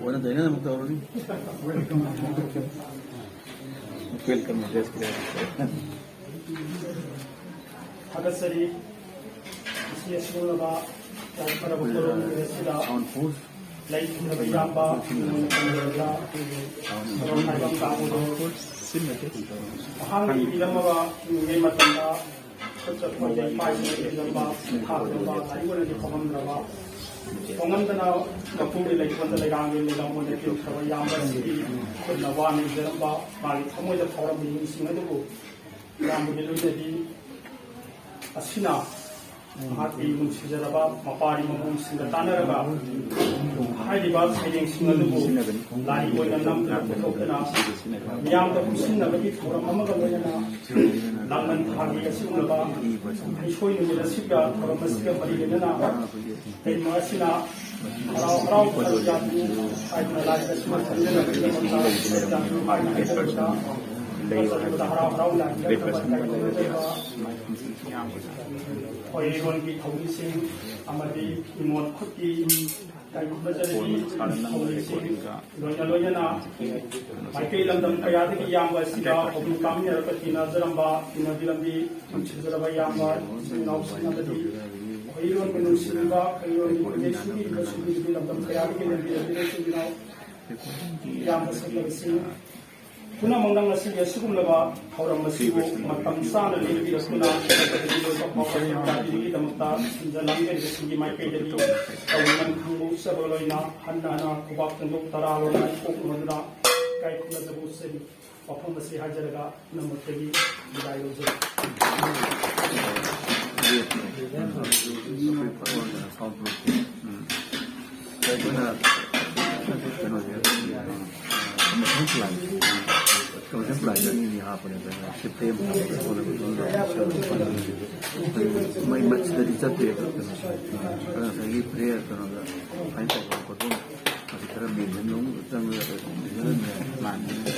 ꯑꯣꯏꯅ ꯇꯩꯅꯅ ꯑꯃꯨꯛ ꯇꯧꯔꯅꯤ꯫ Welcome, address clear. ꯊꯥꯒꯠꯆꯔꯤ꯫ ꯏꯆꯦ ꯁꯤꯡꯂꯕ ꯐꯔꯕ ꯈꯨꯗꯣꯜ ꯅꯨꯃꯤꯠ ꯑꯁꯤꯗ ꯂꯩꯈꯤꯗ꯭ꯔꯕ ꯏꯌꯥꯝꯕ ꯏꯃꯣꯏꯅ ꯄꯟꯖꯔꯒ ꯃꯔꯝ ꯍꯥꯏꯕ ꯑꯃ ꯇꯥꯛꯄꯗꯣ ꯑꯍꯥꯟꯕ ꯏꯕꯤꯔꯝꯃꯒ ꯏꯪꯂꯤꯉꯩ ꯃꯇꯝꯗ ꯈꯨꯠ ꯆꯠꯄꯗ ꯏꯄꯥ ꯏꯄꯨꯅ ꯏꯔꯝꯕ ꯊꯥꯗ꯭ꯔꯕ ꯂꯥꯏꯔꯤꯛ ꯑꯣꯏꯅꯗꯤ ꯐꯪꯉꯝꯗ꯭ꯔꯕ ꯇꯣꯉꯥꯟꯗꯅ ꯃꯄꯨꯒꯤ ꯂꯩꯀꯣꯜꯗ ꯂꯩꯔꯥꯡꯒꯤ ꯂꯩꯕꯥꯛ ꯑꯣꯏꯅ ꯇꯤꯟꯈ꯭ꯔꯕ ꯏꯌꯥꯝꯕ ꯑꯁꯤꯒꯤ ꯈꯨꯠꯅ ꯋꯥꯅ ꯏꯖꯔꯝꯕ ꯃꯥꯒꯤ ꯊꯃꯣꯏꯗ ꯐꯥꯎꯔꯝꯕ ꯏꯍꯨꯜꯁꯤꯡ ꯑꯗꯨꯕꯨ ꯏꯌꯥꯝꯕꯒꯤ ꯂꯣꯏꯅꯗꯤ ꯑꯁꯤꯅ ꯃꯍꯥꯛꯀꯤ ꯅꯨꯡꯁꯤꯖꯔꯕ ꯃꯄꯥꯔꯤ ꯃꯄꯨꯁꯤꯡꯒ ꯇꯥꯟꯅꯔꯒ ꯍꯥꯏꯔꯤꯕ ꯁꯩꯔꯦꯡꯁꯤꯡ ꯑꯗꯨꯕꯨ ꯂꯥꯏꯔꯤꯛ ꯑꯣꯏꯅ ꯅꯝꯗꯨꯅ ꯄꯨꯊꯣꯛꯇꯨꯅ ꯃꯤꯌꯥꯝꯗ ꯈꯨꯠꯁꯤꯟꯅꯕꯒꯤ ꯊꯧꯔꯝ ꯑꯃꯒ ꯂꯣꯏꯅꯅ ꯂꯥꯡꯕꯟ ꯊꯥꯒꯤ ꯑꯁꯤꯒꯨꯝꯂꯕ ꯍꯩꯁꯣꯏ ꯅꯨꯃꯤꯠ ꯑꯁꯤꯒ ꯊꯧꯔꯝ ꯑꯁꯤꯒ ꯃꯔꯤ ꯂꯩꯅꯅ ꯀꯩꯃ ꯑꯁꯤꯅ ꯍꯔꯥꯎ ꯍꯔꯥꯎ ꯇꯧꯖꯕꯤ ꯍꯥꯏꯗꯨꯅ ꯂꯥꯏ ꯑꯁꯤꯕꯨ ꯈꯪꯖꯅꯕꯒꯤꯗꯃꯛꯇ ꯍꯥꯏꯅ ꯍꯥꯏꯖꯕꯗ ꯍꯔꯥꯎ ꯍꯔꯥꯎ ꯂꯥꯏ ꯈꯣꯏꯔꯣꯟꯒꯤ ꯊꯧꯃꯤꯁꯤꯡ ꯑꯃꯗꯤ ꯏꯃꯣꯠ ꯈꯨꯠꯀꯤ ꯀꯩꯒꯨꯝꯕ ꯆꯠꯅꯕꯤ ꯊꯧꯃꯤꯁꯤꯡ ꯂꯣꯏꯅ ꯂꯣꯏꯅꯅ ꯃꯥꯏꯀꯩ ꯂꯝꯗꯝ ꯀꯌꯥꯗꯒꯤ ꯌꯥꯝꯕ ꯑꯁꯤꯗ ꯍꯧꯃꯤꯟ ꯀꯥꯃꯤꯟꯅꯔꯒ ꯇꯤꯟꯅꯖꯔꯝꯕ ꯇꯤꯟꯅꯕꯤꯔꯝꯕꯤ ꯅꯨꯡꯁꯤꯖꯔꯕ ꯏꯌꯥꯝꯕ ꯏꯆꯤꯟ ꯏꯅꯥꯎꯁꯤꯡ ꯑꯃꯗꯤ ꯈꯣꯏꯔꯣꯟꯕꯨ ꯅꯨꯡꯁꯤꯕꯤꯕ ꯈꯣꯏꯔꯣꯟꯒꯤ ꯈꯨꯟꯅꯩ ꯁꯨꯡꯕꯤꯔꯤꯕ ꯁꯨꯡꯕꯤꯔꯤꯕꯤ ꯂꯝꯗꯝ ꯀꯌꯥꯗꯒꯤ ꯂꯩꯕꯤꯔꯕꯤ ꯏꯆꯤꯟ ꯏꯅꯥꯎ ꯏꯌꯥꯝꯕ ꯁꯛꯂꯕꯁꯤꯡ ꯄꯨꯝꯅꯃꯛꯅ ꯉꯁꯤꯒꯤ ꯑꯁꯤꯒꯨꯝꯂꯕ ꯊꯧꯔꯝ ꯑꯁꯤꯕꯨ ꯃꯇꯝ ꯆꯥꯅ ꯂꯦꯡꯕꯤꯔꯛꯇꯨꯅ ꯂꯣꯏꯕ ꯐꯥꯎꯕ ꯁꯦꯟꯖꯥ-ꯊꯨꯝꯖꯥꯒꯤꯗꯃꯛꯇ ꯁꯤꯟꯖ ꯂꯥꯡꯖꯔꯤꯕꯁꯤꯡꯒꯤ ꯃꯥꯏꯀꯩꯗꯒꯤ ꯇꯧꯅꯤꯡꯃꯟ ꯈꯪꯕ ꯎꯠꯆꯕ ꯂꯣꯏꯅ ꯍꯟꯅ ꯍꯟꯅ ꯈꯨꯕꯥꯛ ꯇꯦꯡꯀꯣꯛ ꯇꯔꯥ ꯂꯣꯟꯅ ꯀꯣꯛ ꯉꯣꯟꯗꯨꯅ ꯏꯀꯥꯏ ꯈꯨꯝꯅꯖꯕ ꯎꯠꯆꯔꯤ꯫ ꯋꯥꯐꯝ ꯑꯁꯤ ꯍꯥꯏꯖꯔꯒ ꯄꯨꯝꯅꯃꯛꯇꯒꯤ ꯕꯤꯗꯥꯏ ꯂꯧꯖꯔꯤ꯫ ꯑꯩꯈꯣꯏꯅ ꯀꯩꯅꯣꯁꯦ, ꯀꯃꯤꯁꯟ ꯄ꯭ꯂꯥꯟ, ꯀꯃꯤꯁꯟ ꯄ꯭ꯂꯥꯟꯁꯦ ꯑꯅꯤ ꯑꯅꯤ ꯍꯥꯞꯄꯅꯦꯕ, ꯁꯤꯞꯇ ꯑꯃ ꯍꯥꯞꯄꯒ ꯃꯩ ꯃꯠꯁꯤꯗꯗꯤ ꯆꯠꯇꯦꯕ ꯀꯩꯅꯣꯁꯦ꯫ ꯑꯗꯨꯅ ꯉꯁꯥꯏꯒꯤ ꯄ꯭ꯔꯦꯌꯔ ꯀꯩꯅꯣꯗ ꯐꯥꯏꯟ ꯇꯧꯕ ꯈꯣꯠꯄ ꯃꯁꯤ ꯈꯔ ꯃꯦꯟꯁꯤꯟ ꯑꯃꯨꯛ ꯆꯪꯉꯒ ꯃꯥꯟꯕꯅꯦ꯫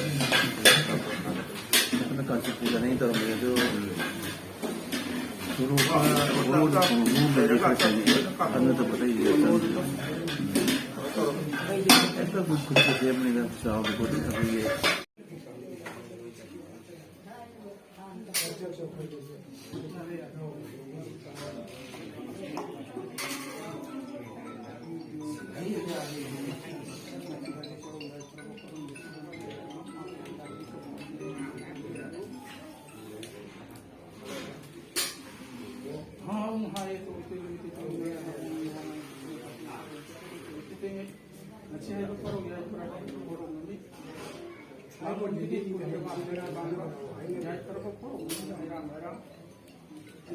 ꯑꯗꯨꯅ ꯀꯥꯟꯆꯤꯄꯨꯔꯗꯅꯦ ꯑꯩꯅ ꯇꯧꯔꯝꯕꯁꯦ ꯑꯗꯨ ꯁꯣꯔꯣꯛꯇ ꯕꯣꯔꯣꯗ ꯈꯣꯡꯎꯞ ꯂꯩꯔꯦ ꯈꯔ ꯆꯪꯉꯛꯑꯦ꯫ ꯑꯗꯨ ꯅꯠꯇꯕ ꯑꯇꯩꯗꯤ ꯆꯪꯗꯦ꯫ ꯍꯦꯛꯇ ꯈꯨꯠ ꯈꯨꯠ ꯁꯦꯝꯕꯅꯤꯗ ꯆꯥꯎꯗꯦ ꯈꯣꯠꯇꯦ ꯑꯩꯈꯣꯏꯒꯤ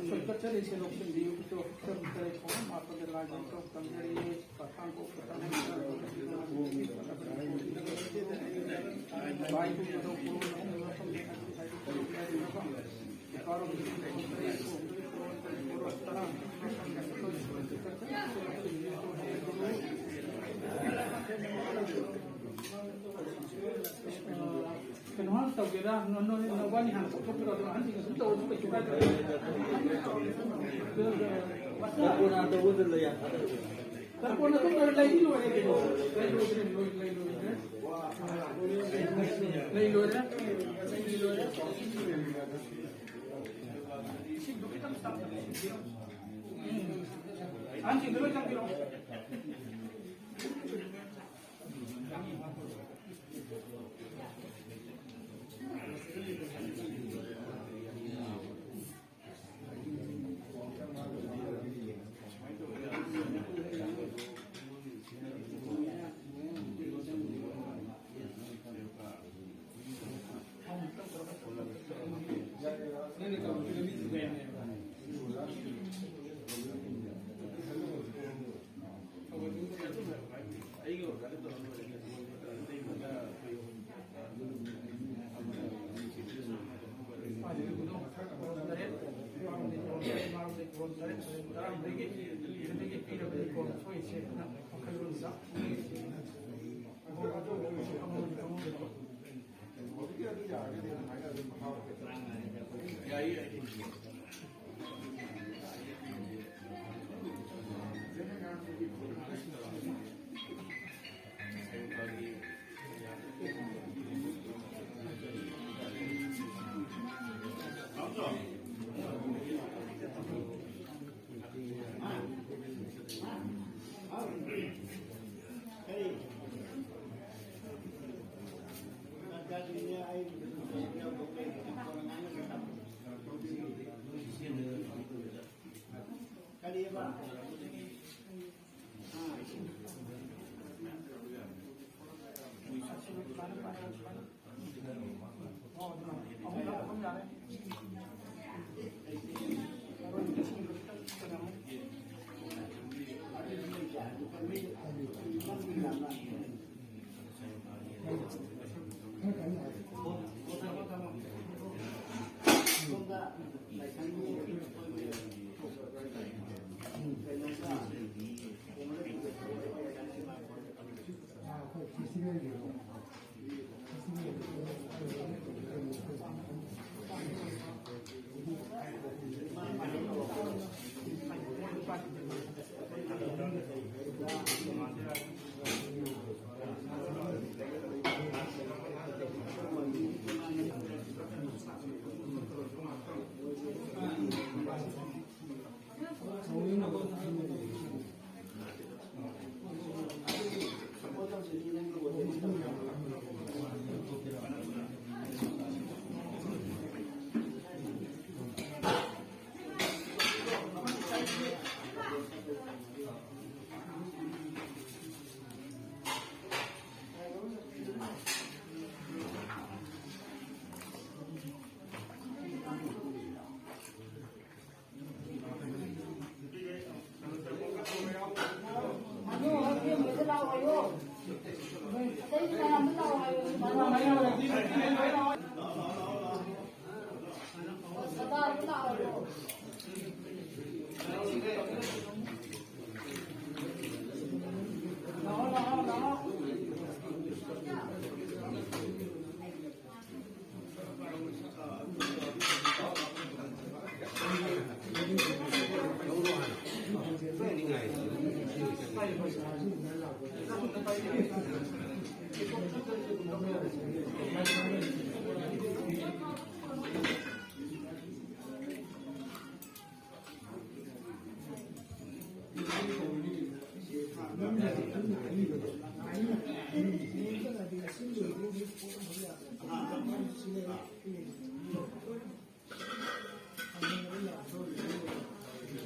ꯁꯣꯏꯀꯠꯆꯔꯤꯁꯦ ꯂꯧꯁꯤꯟꯕꯤꯌꯨ꯫ ꯏꯆꯧ ꯈꯨꯛꯆꯧ ꯇꯔꯦꯠ ꯀꯣꯝ ꯃꯥꯄꯟꯗ ꯂꯥꯏꯕꯛ ꯏꯆꯧ ꯇꯝꯖꯔꯤ꯫ ꯄꯥꯊꯥꯡ ꯀꯣꯛꯄ ꯇꯥꯡ ꯂꯥꯏꯕꯨꯡ ꯃꯊꯧ ꯄꯨꯔꯣ ꯃꯐꯝ ꯃꯐꯝ ꯍꯥꯏꯗꯤ ꯇꯔꯦꯠ ꯍꯥꯏꯔꯤꯕ ꯀꯩꯅꯣ ꯍꯥꯟꯅ ꯇꯧꯒꯦꯔꯥ? ꯅꯣ-, ꯅꯣ-, ꯅꯕꯥꯅꯤ ꯍꯥꯟꯅ ꯇꯧꯊꯣꯛꯄꯤꯔꯣ, ꯑꯗꯨꯒ ꯑꯍꯟꯁꯤꯡ ꯑꯗꯨꯝ ꯇꯧꯔꯁꯨ ꯀꯩꯁꯨ ꯀꯥꯏꯗꯦ꯫ ꯀꯣꯟꯅ ꯇꯧꯕꯗ ꯂꯩ꯫ ꯀꯣꯟꯅ ꯑꯗꯨꯝ ꯂꯩꯗꯤ ꯂꯣꯏꯔꯦ ꯀꯩꯅꯣ꯫ ꯂꯩ ꯂꯣꯏꯔꯦ, ꯂꯣꯏ-, ꯂꯩ ꯂꯣꯏꯔꯦ꯫ ꯂꯩ ꯂꯣꯏꯔꯦ꯫ ꯂꯩ ꯂꯣꯏꯔꯦ꯫ ꯏꯁꯤꯡꯗꯣ ꯈꯤꯇꯪ ꯇꯞꯅ ꯁꯤꯟꯕꯤꯔꯣ꯫ ꯎꯝ꯫ ꯑꯍꯟꯁꯤꯡꯗꯣ ꯂꯣꯏ ꯆꯪꯕꯤꯔꯣ꯫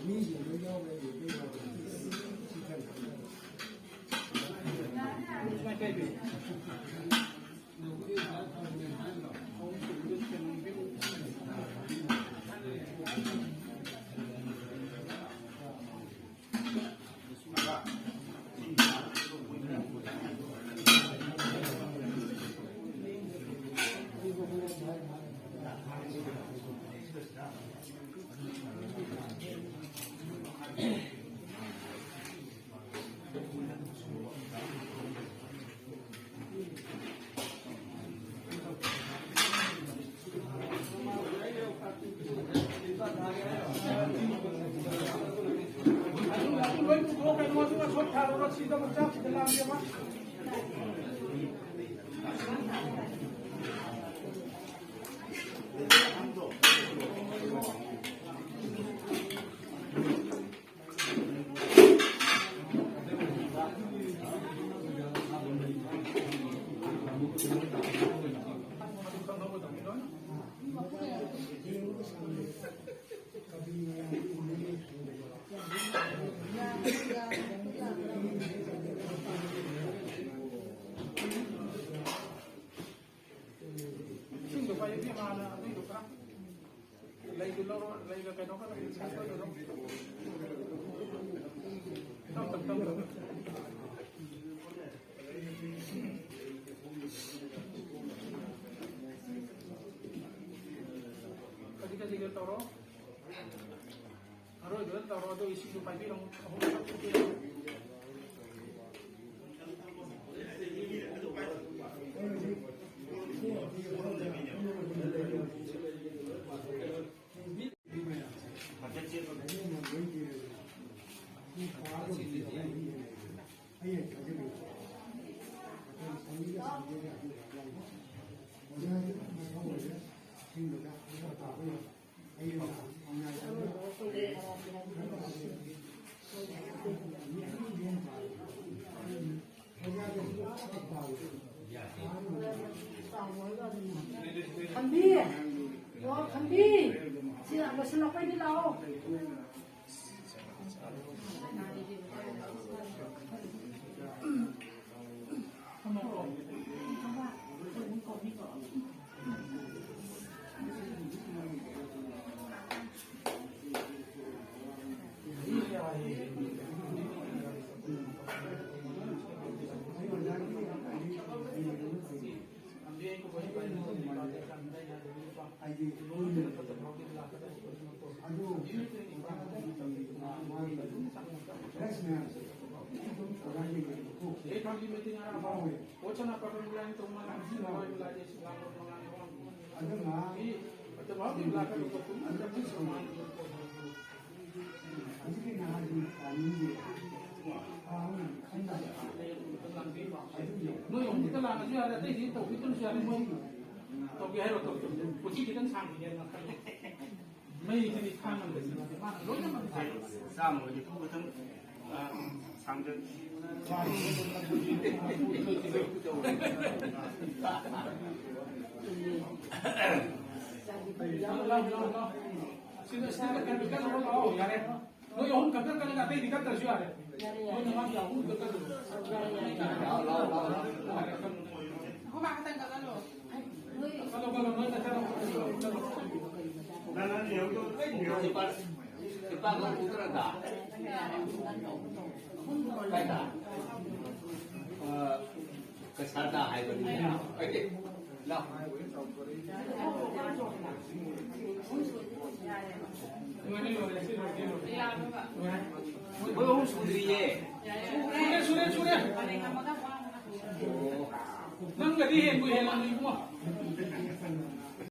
ꯃꯤꯁꯤꯡꯗꯣ ꯌꯥꯎꯔꯦ, ꯌꯦꯡꯕ ꯌꯥꯎꯔꯦ꯫ ꯁꯤ ꯈꯔ ꯈꯪꯅꯕ꯫ ꯏꯁꯤꯡꯗꯣ ꯄꯥꯏꯕꯤ ꯍꯥꯟꯅ ꯑꯗꯨꯏꯗꯣ ꯈꯔ꯫ ꯂꯩꯗꯨ ꯂꯧꯔꯣ, ꯂꯩꯒ ꯀꯩꯅꯣꯒ ꯂꯩ, ꯁꯥꯏꯀꯜꯗꯨ ꯑꯗꯨꯝ꯫ ꯇꯞ, ꯇꯞ, ꯇꯞ, ꯇꯞ꯫ ꯈꯖꯤꯛ ꯈꯖꯤꯛ ꯇꯧꯔꯣ꯫ ꯑꯔꯣꯏꯕꯗ ꯇꯧꯔꯣ, ꯑꯗꯨ ꯏꯁꯤꯡꯗꯨ ꯄꯥꯏꯕꯤꯔꯝꯃꯨ꯫ ꯑꯍꯨꯝ ꯈꯛ ꯄꯤꯔꯝꯃꯨ꯫ ꯈꯝꯕꯤ! ꯑꯣ, ꯈꯝꯕꯤ! ꯁꯤ ꯂꯣꯏꯁꯤꯜꯂꯛꯄꯩꯗꯤ ꯂꯥꯛꯑꯣ꯫ ꯅꯣꯏ ꯑꯍꯨꯝ ꯈꯛꯇ ꯂꯥꯛꯑꯁꯨ ꯌꯥꯔꯦ, ꯑꯇꯩꯗꯤ ꯇꯧꯕꯤꯗ꯭ꯔꯁꯨ ꯌꯥꯔꯦ, ꯃꯣꯏ ꯇꯧꯒꯦ ꯍꯥꯏꯔꯣ, ꯇꯧꯒꯦ꯫ ꯀꯣꯆꯤ ꯈꯤꯇꯪ ꯁꯥꯡꯈꯤꯒꯦ꯫ ꯃꯩꯁꯤꯗꯤ ꯈꯥꯡꯉꯝꯗ꯭ꯔꯦ꯫ ꯃꯥꯅ ꯂꯣꯏꯅꯃꯛ ꯆꯥꯝꯃ ꯅꯤꯐꯨ ꯈꯛꯇꯪ, ꯑ, ꯁꯥꯡꯖ-, ꯂꯥꯎ, ꯂꯥꯎ, ꯂꯥꯎ, ꯂꯥꯎ꯫ ꯁꯤꯗ, ꯁꯤꯗ ꯀꯟ-, ꯀꯟ-, ꯀꯟ-, ꯂꯥꯎ, ꯌꯥꯔꯦ꯫ ꯅꯣꯏ ꯑꯍꯨꯝ ꯈꯛꯇ ꯀꯜꯂꯒ ꯑꯇꯩꯗꯤ ꯀꯠꯇ꯭ꯔꯁꯨ ꯌꯥꯔꯦ꯫ ꯅꯣꯏ ꯅꯃꯥꯒꯤ ꯑꯍꯨꯝ ꯈꯛꯇ ꯀꯜꯂꯨ꯫ ꯂꯥꯎ, ꯂꯥꯎ, ꯂꯥꯎ, ꯂꯥꯎ꯫ ꯌꯥꯔꯦ, ꯀꯜꯂꯨ꯫ ꯀꯜꯂꯣ, ꯀꯜꯂꯣ, ꯅꯣꯏ ꯆꯠꯆꯔꯣ꯫ ꯅꯪ, ꯅꯪ ꯌꯦꯡꯉꯨ, ꯌꯦꯡꯉꯨ꯫ ꯂꯨꯄꯥ, ꯂꯨꯄꯥ ꯀꯨꯟ ꯀꯨꯟꯊ꯭ꯔꯥꯗ꯫ ꯀꯥꯏꯗ? ꯑ, ꯀꯁꯥꯔꯗ ꯍꯥꯏꯕꯅꯤ꯫ ꯂꯥꯎ꯫ ꯃꯣꯏ ꯑꯍꯨꯝ ꯁꯨꯗ꯭ꯔꯤꯌꯦ꯫ ꯁꯨꯔꯦ, ꯁꯨꯔꯦ, ꯁꯨꯔꯦ꯫ ꯅꯪꯒꯗꯤ ꯍꯦꯟꯕꯨ ꯍꯦꯜꯂꯝꯅꯤ ꯏꯕꯨꯡꯉꯣ꯫